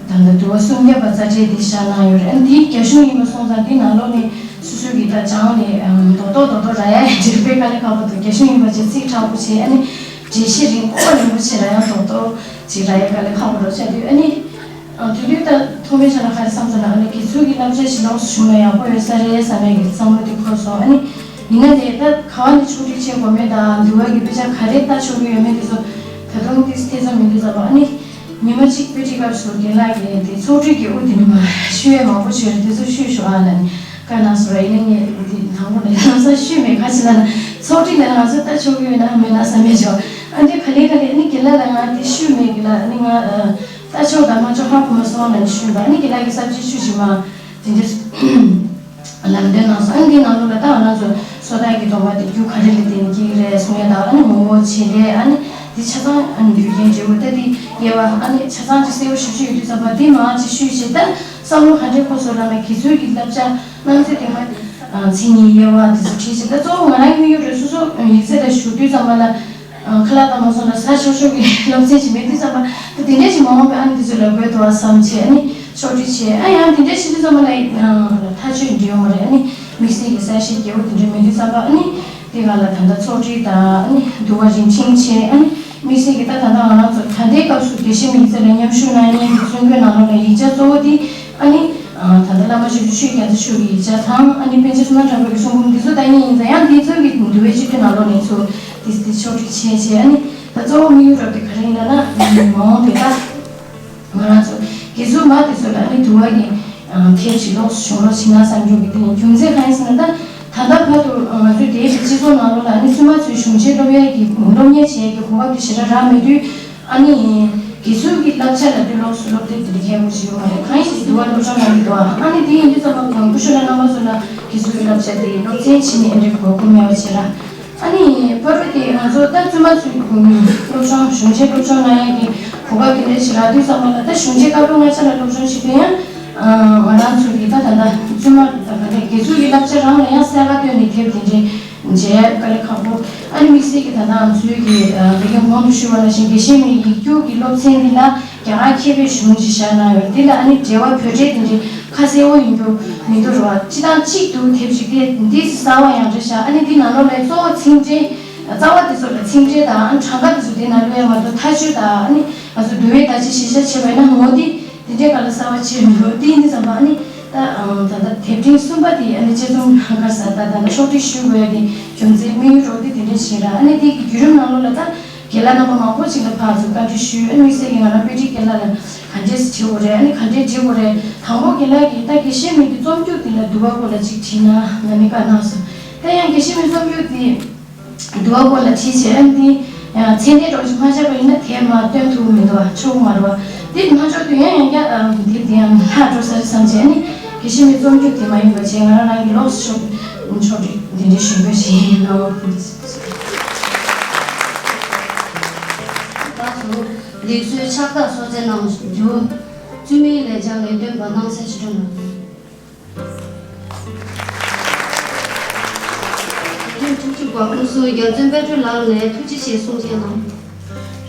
ད་ལྟ་འདུལ་བ་སུམ་བརྒྱ་པ་རྩ་འགྲེལ་འདི་བཞག་གནང་ཡོད་རེད། ཨ་ནི་འདི་རྒྱ་གཞུང་ཡིན་པ་སོང་ཙང་འདི་ནང་ལོགས་ནས་སོ་སོའི་གི་ད་སྦྱངས་ནས་ཨང་རྡོག་རྡོག་རྡོག་རྡོག་རག་ཡ་འབྲེལ་བའི་དཀའ་ལས་ཁག་པོ་འདུག་རྒྱ་གཞུང་ཡིན་པ་བྱས་ཚིག་དྲག་པོ་བྱས། ཨ་ནི་འགྲེལ་བཤད་རིང་ཁོག་རིང་པོ་བྱས་རག་ཡ་རྡོག་རྡོག་ཅིག་རག་ཡ་དཀའ་ལས་ཁག་པོ་འདུག་བྱས་དུས། ཨ་ནི་ཨ་དེ་དུས་ད་ཐོག་མའི་ཆ་ལ་ག་རེ་བསམ་སོང་ན། ཨ་ནི་དགེ་ཚུལ་གྱི་བསླབ་བྱ་ཞིག་ལོགས་སུ་ཞུགས་ན་ཡག་པོ་ཡོད་ས་རེད་བསམ་ཡ་གི་བསམ་བློ་དེ་འཁོར་སོང་། ཨ་ནི་ཡིན་ན་དེ་ད་ག་བ་ནས་ཕྱོགས་སྒྲིག་བྱེད་དགོས་མེད་དང་འདུལ་བ་གི་དཔེ་ཆ་ག་རེ་ལྟ་ཆོག་གི་ཡོད་མེད་དེ་ཚོ་ད་དུང་ཏིས་ཐེ་ཚོམ་མི་འདུག་ཙམ་པ། ཨ་ནི་ཉི་མ་གཅིག་དཔེ་ཁྲིད་སྐབས་སུ་རྒན་ལགས་ཀྱིས་དེ་ཚོགས་སྒྲིག་གི་དབུ་དེ་ནི་མ་ཞུ་ཡས་མང་པོ་བྱོས་རེད། དེ་ཚོ་ཞུས་ཤོག་ཨ་ལ་ནི་བཀའ་གནང་སོང་ར། ཡིན་ན་ངས་འདི་དང་པོ་ལ་ཡང་ས་ཞུས་མེད། ག་ཅི་ལ་ན་ཚོགས་སྒྲིག་ལ་ང་ཚོ་ལྟ་ཆོག་གི་ཡོད་ན་མེད་ན་བསམ་ཡས་བྱོས། ཨ་འདི་ག་ལེ་ག་ལེ་ནི་རྒན་ལགས་ལ་ང་དེ་ཞུས་མེད་གི་ལ་ནི་ང་ལྟ་ཆོག་དང་མ་ཆོག་ཧ་གོ་མ་སོང་ལ་ནི་ཞུས་པ། ཨ་ནི་རྒན་ལགས་ཀྱིས་གསར་བརྗེ་ཆུ་བཞི་མ་དེ་འདྲ། ལམ་སྟོན་གནང་སོང་། ཨ་ནི་འདིའི་ནང་ལོགས་ལ་ད་ང་རང་ཚོ་བསོད་བདག་གི་སྡོམ་པ་དེ་རྒྱུ་ག་རེ་ལ་བརྟེན་ནས་སྐྱེ་གི་རེད་གསུང་ཡ་དང་། ཨ་ནི་ངོ་བོ་བྱེད་ལས། ཨ་ནི་འདི་ཆ་ཚང་ཨ་ནི་རྒྱུ་རྐྱེན་འབྲས་བུ་ད་འདི་དབྱེ་བ་ཨ་ནི་ཆ་ཚང་ཅིག་གསལ་པོ་ཞིབ་ཞིབ་ཡོད་དུས་ཙམ་པ་འདི་མང་ཅིག་ཞུས་བྱས། ད་བསམ་བློ་ག་འདྲས་འཁོར་སོང་ལབ་ན། དགེ་ཚུལ་གྱི་བསླབ་བྱ་རྣམ་ཚེ་བདེ་མ་མཚན་ཉིད་དབྱེ་བ་དེ་ཚོ་བྲིས་བྱས། ད་གཙོ་བོ་ང་རང་དངོས་ཡོད་རེད། སོ་སོ་ཡིག་ཚད་ལ་ཞུགས་དུས་ཙམ་པ་ལ། ཁ་ལག་བཏང་མ་སོང་ན་ཟ་ཆོག་ཆོག་གི་སློབ་ཚན་ཞིག་མེད་དུས་ཙམ་པ། ད་དེ་འདྲས་ཞིག་མ་འོངས་པའི་ཨ་ནི་དེ་ཚོ་ལ་དགོས་འདུག་བ་བསམ་བྱས། ཨ་ནི་ཕྱོགས་སྒྲིག་བྱས། ཨ་ཡང་དེ་འདྲས་བྱེད་དུས་ཙམ་པ་ལ་ཐག་ཆོད་འགྲིག་ཡོང་མ་རེད། ཨ་ནི་དམིགས་བསལ་གྱི་གསལ་བཤད་རྒྱས་པོ་དེ་འདྲས་མེད་དུས་ཙམ་པ། ཨ་ནི་དེ་ག་ལ་ད་ལྟ་ཚོགས་སྒྲིག་དང་། ཨ་ནི་འདུལ་བ་རིན་ཆེན་བྱས། ཨ་ནི་དམིགས་བསལ་གྱི་ད་ད་ལྟ་ང་རང་ཚོ་ད་ལྟའི་སྐབས་སུ་དགེ་བཤེས་མའི་ཡིག་ཚད་ལ་མཉམ་ཞུགས་གནང་མཁན་གྱི་བཙུན་དགོན་ནང་ལོགས་ལ་ཡིག་ཆ་གཙོ་བོ་དེ། ཨ་ནི། ད་ལྟ་བླ་མ་ཆོས་སྐྱོང་ཆོས་རྒྱལ་རྒྱ་མཚོ་མཆོག་གི་ཡིག་ཆ་དང་། ཨ་ནི་པཎ་ཆེན་བསོད་ནམས་གྲགས་པ་གི་གསུང་འབུམ་འདི་ཚོ་ད་ཡིན་ཡིན་ཙང་། ཡང་འདི་ཚོ་གི་འདུལ་བའི་སྤྱི་དོན་ནང་ལོགས་ནས་ཚུར་ཏིས་ཏིས་ཕྱོགས་སྒྲིག་བྱས་བྱས། ཨ་ནི་ད་གཙོ་བོ་དམིགས་ཡུལ་རབ་དེ་ག་རེ་ཡིན་ལབ་ན། མ་འོངས་པའི་ད་ང་རང་ཚོ་དགེ་ཚུལ་མ་དེ་ཚོ་ལ་ཨ་ནི་འདུལ་བ་གི་དེབ་ཞིག་ལོགས་སུ་བྱུང་རོགས་བྱེད་ན་བསམ་རྒྱུ་གི། དེ་ཡིན་རྒྱུ་མཚན་གང་ཡིན་ཟེར་ན། ད་ད་ལྟ་བར་དུ་ང་ཚོའི་དེའི་སྤྱི་ཚོགས་ནང་ལོགས་ལ་ཨ་ནི་བཙུན་མ་ཚོའི་གཞུང་ཆེན་སློབ་ཡས་ཀྱི་སློབ་གཉེར་བྱེད་ཡས་ཀྱི་གོ་སྐབས་དེ་ཞེ་དྲག་རག་མེད་དུས། ཨ་ནི། དགེ་ཚུལ་གྱི་བསླབ་བྱ་ལབ་དུས་ལོགས་སུ་སློབ་དེབ་དེ་འདྲ་མཁས་པོ་ཞིག་ཡོད་མ་རེད། གང་ཡིན་ཞིག་འདུལ་བ་སློབ་སྦྱོང་གནང་གི་འདུག་ཨ་ནི་དེ་ཡིན་དུས་ཙམ་པ་སྐུ་ཞབས་ལ་རྣམ་པ་ཚོ་ལ་དགེ་ཚུལ་གྱི་བསླབ་བྱ་དེ་སློབ་ཚན་བྱས་ནས་ཨེ་འདྲའི་གོ་སྐབས་མེད་པ་བྱས་ར། ཨ་ནི་བར་དུ་དེ་ང་ཚོ་ད་བཙུན་མ་ཚོའི་སློབ་སྦྱོང་གཞུང་ཆེན་སློབ་སྦྱོང་གནང་ཡས་ཀྱི་གོ་སྐབས་དེ་འདྲ་ཞིག་རག་དུས་ཙམ་པ་ལ། ད་གཞུང་ཆེན་བཀའ་པོད་ལྔ་ཆ་ལ་སློབ་སྦྱོང་བྱེད་དུས་ཡང་། ང་རང་ཚོ་གི་ད་ད་ལྟ་བཙུན་མ་ད་ག་ནས་དགེ་ཚུལ་གྱི་བསླབ་བྱ་རང་ལ་ཡང་གསལ་ཁ་བཏོན་ནས་དེབ་དེ་འདྲའི། མཇལ་དཀའ་ལས་ཁག་པོ། ཨ་ནི་དམིགས་བསལ་གྱི་ད་ལྟ་ང་ཚོའི་གི་ཨ་བོད་སྐད་གོང་དུ་ཞུས་པ་ནང་བཞིན་དགེ་བཤེས་མའི་ཡིག་རྒྱུགས་ཀྱི་སློབ་ཚན་འདི་ལ་རྒྱ་གར་མཁས་པའི་གཞུང་ཅིག་བཞག་གནང་ཡོད། འདི་ལ་ཨ་ནི་འགྲེལ་བ་བོད་འགྲེལ་དེ་འདྲའི་ཁ་གསལ་བོ་ཡིན་རྒྱུ་མི་འདུག་རོ། སྤྱི་བཏང་གཅིག་འདུག་དེབ་ཅིག་དེ་འདི་གསར་བ་ཡང་འདྲ་བཞག་ཨ་ནི་འདི་ནང་ལོགས་ལ་གཙོ་བོ་ཚིག་འགྲེལ་ རྩ་བ་དེ་ཚོ་ལ་ཚིག་འགྲེལ་དང་གྲངས་ཀ་དེ་ཚོ་དེ་ནང་བླུགས་ཡ་མ་གཏོགས་མཐའ་དཔྱོད་དང་ཨ་ནི་ང་ཚོ་འདུལ་བའི་བརྡ་ཆད་གཞིར་བཞག་བྱས་པ་ཡིན་ན་ངོ་དེ་དེ་འདྲའི་ག་ལ་གསར་བ་ཅིག་མི་འདུག་དེ་ཡིན་དུས་ཙམ་པ་ཨ་ནི་ད་ཨམ་ད་ལྟ་དེབ་ཕྲེང་གསུམ་པ་དེ་ཨ་ནི་དཔྱད་རྩོམ་ག་ས་ད་ད་ལྟ་ཕྱོགས་སྒྲིག་ཞུ་དགོས་ཡ་དེ་རྒྱུ་མཚན་དམིགས་ཡུལ་རོགས་དེ་དེ་འདྲ་ཞིག་ར། ཨ་ནི་དེ་གི་བརྒྱུད་རིམ་ནང་ལོགས་ལ་ད་རྒན་ལགས་རྣམ་པ་མང་པོ་ཅིག་ལ་ཕར་ཚུར་བཀའ་འདྲི་ཞུས། ཨ་ནི་དམིགས་བསལ་གྱི་ང་རང་དཔེ་ཁྲིད་རྒན་ལགས་ལ་ག་འདྲས་སེ་བྲིས་དགོས་རེད། ཨ་ནི་ག་འདྲས་བྲིས་དགོས་རེད། དང་པོ་རྒན་ལགས་ཀྱིས་ད་དགེ་བཤེས་མའི་གི་རྩོམ་རྒྱུགས་དེ་ལ་འདུལ་བ་སྐོར་ལ་ཅིག་བྲིས་ན་ལབ་ནས་བཀའ་གནང་སོང་། ད་ཡང་དགེ་བཤེས་མའི་རྩོམ་རྒྱུགས་དེ། འདུལ་བ་སྐོར་ལ་བྲིས་བྱས་ཨ་ནི་འདི་ཚད་ལྡན་འདྲ་བོ་ཞིག་མ་ཆགས་པ་ཡིན་ན་དེ་མར་སྟོན་ཐུབ་ཀྱི་མི་འདུག་བ། ཆོག་གི་མ་རེད་བ། འདི་མ་ཆོག་དུས་ཡང་ཡང་བསྐྱར་འདི་འདི་ཡང་ལྷག་འགྲོ་ས་རེད་བསམ་བྱས་ཨ་ནི་དགེ་བཤེས་མའི་རྩོམ་རྒྱུགས་དེ་མ་ཡིན་པ་བྱས་ང་རང་རང་གི་ལོགས་སུ་ཕྱོགས་ཕྱོགས་སྒྲིག་འདི་འདྲའི་ཞུ་འབོད་ཞིག་ཡིན་ནོ། ད་གཟོད་ལེགས་གསོལ་ཕྱག་རྟགས་གསོལ་སྩལ་གནང་རྒྱུ། བཙུན་མའི་ལས་བྱ་ལེགས་འདོན་པ་སྣང་གསལ་ཆོས་སྒྲོན་ལགས། ཐུགས་རྗེ་ཆེ། དབུ་བསུ་རྒྱལ་བཙུན་དཔལ་སྒྲོན་ལགས་ནས་ཐུགས་རྗེ་ཆེ་གསུང་བཤད་གནང་།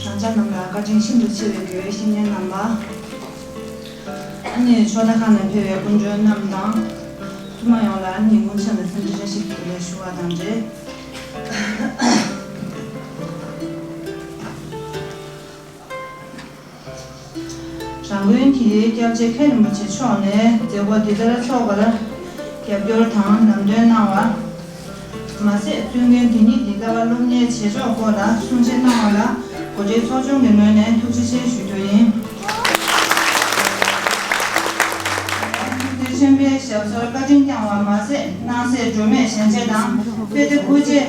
རང་ཅག་རྣམས་ལ་བཀའ་དྲིན་ཤིན་ཏུ་ཆེ་བའི་དགེ་བའི་བཤེས་གཉེན་རྣམ་པ། ཨ་ནི་ཕྱོགས་མཐའ་ཁག་ནས་ཕེབས་པའི་སྐུ་མགྲོན་རྣམས་དང་། བཙུན་མ་ཡོངས་ལ་ཨ་ནི་སྔོན་ཆད་ནས་འཚམས་འདྲི་བཀྲ་ཤིས་བདེ་ལེགས་ཞུ་བ་དང་འབྲེལ། རང་དགོན་གྱི་སྐྱབས་རྗེ་མཁན་རིན་པོ་ཆེ་མཆོག་ནས་མཛད་སྒོ་འདི་ལྟར་འཚོགས་པར་རྒྱབ་སྐྱོར་དང་ལམ་སྟོན་གནང་བ། མ་ཟད་བཙུན་དགོན་འདི་ཉིད་ཀྱི་ལྟ་བ་སློབ་གཉེར་བྱེད་ཕྱོགས་སྐོར་ལ་གསུང་བཤད་གནང་བ་ལ་འགོ་ཁྲིད་ཚོགས་ཆུང་གི་ངོས་ནས་ཐུགས་རྗེ་ཆེ་ཞུ་རྒྱུ་ཡིན། ཐུགས་རྗེ་ཆེན་པོའི་ཞབས་སོར་བཀའ་དྲིན་བསྐྱངས་བ་མ་ཟད་སྣང་གསལ་སྒྲོན་མེ་ཞལ་འབྱེད་དང་དཔེ་དེབ་དབུ་འབྱེད།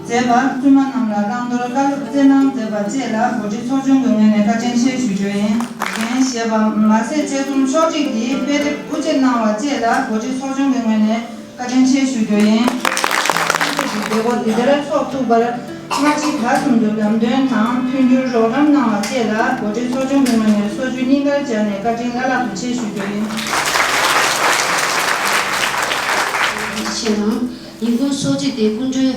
མཛད་པར་བཙུན་མ་རྣམས་ལ་བླང་དོར་བཀའ་སློབ་སྩལ་གནང་མཛད་པ་བཅས་ལ་འགོ་ཁྲིད་ཚོགས་ཆུང་གི་ངོས་ནས་བཀའ་དྲིན་ཆེ་ཞུ་རྒྱུ་ཡིན། འགན་བཞེས་པ་མ་ཟད་དཔྱད་རྩོམ་ཕྱོགས་སྒྲིག་གིས་དཔེ་དེབ་དབུ་འབྱེད་གནང་བ་བཅས་ལ་འགོ་ཁྲིད་ཚོགས་ཆུང་གི་ངོས་ནས་བཀའ་དྲིན་ཆེ་ཞུ་རྒྱུ་ཡིན། མཛད་སྒོ་འདི་ལྟར་འཚོགས་ཐུབ་པར་སྔ་ཕྱི་བར་གསུམ་དུ་ལམ་སྟོན་དང་མཐུན་འགྱུར་རོགས་རམ་གནང་བ་བཅས་ལ་འགོ་ཁྲིད་ཚོགས་ཆུང་གི་ངོས་ནས་སོ་བཅུད་སྙིང་གར་སྦྱར་ནས་བཀའ་དྲིན་བླ་ལྷག་ཏུ་ཆེ་ཞུ་རྒྱུ་ཡིན། ཆེ་ནང་ཉིན་གུང་ཚོགས་སྤྱི་དེ་སྐུ་མགྲོན།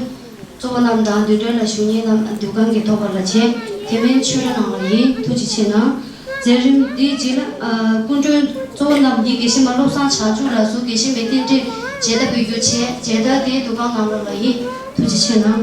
གཙོ་བོ་རྣམས་དང་འདུས་སྒྲོན་ལ་བཞུགས་མཁན་རྣམས་འདུ་ཁང་གི་ཐོག་ཁར་ལ་བྱེད། དེ་མིན་ཆོས་ར་ནང་ལ་ཡིན། ཐུགས་རྗེ་ཆེ་གནང་། མཛད་རིམ་འདིའི་རྗེས་ལ་ཨ་སྐུ་མགྲོན་གཙོ་བོ་རྣམས་ཀྱིས་དགེ་བཤེས་མ་བློ་བཟང་བྱང་ཆུབ་ལགས་སུ་དགེ་བཤེས་མའི་རྟེན་འབྲེལ་མཇལ་དར་འབུལ་རྒྱུ་བྱས། མཇལ་དར་དེ་འདུ་ཁང་ནང་ལོགས་ལ་ཡིན། ཐུགས་རྗེ་ཆེ་གནང་།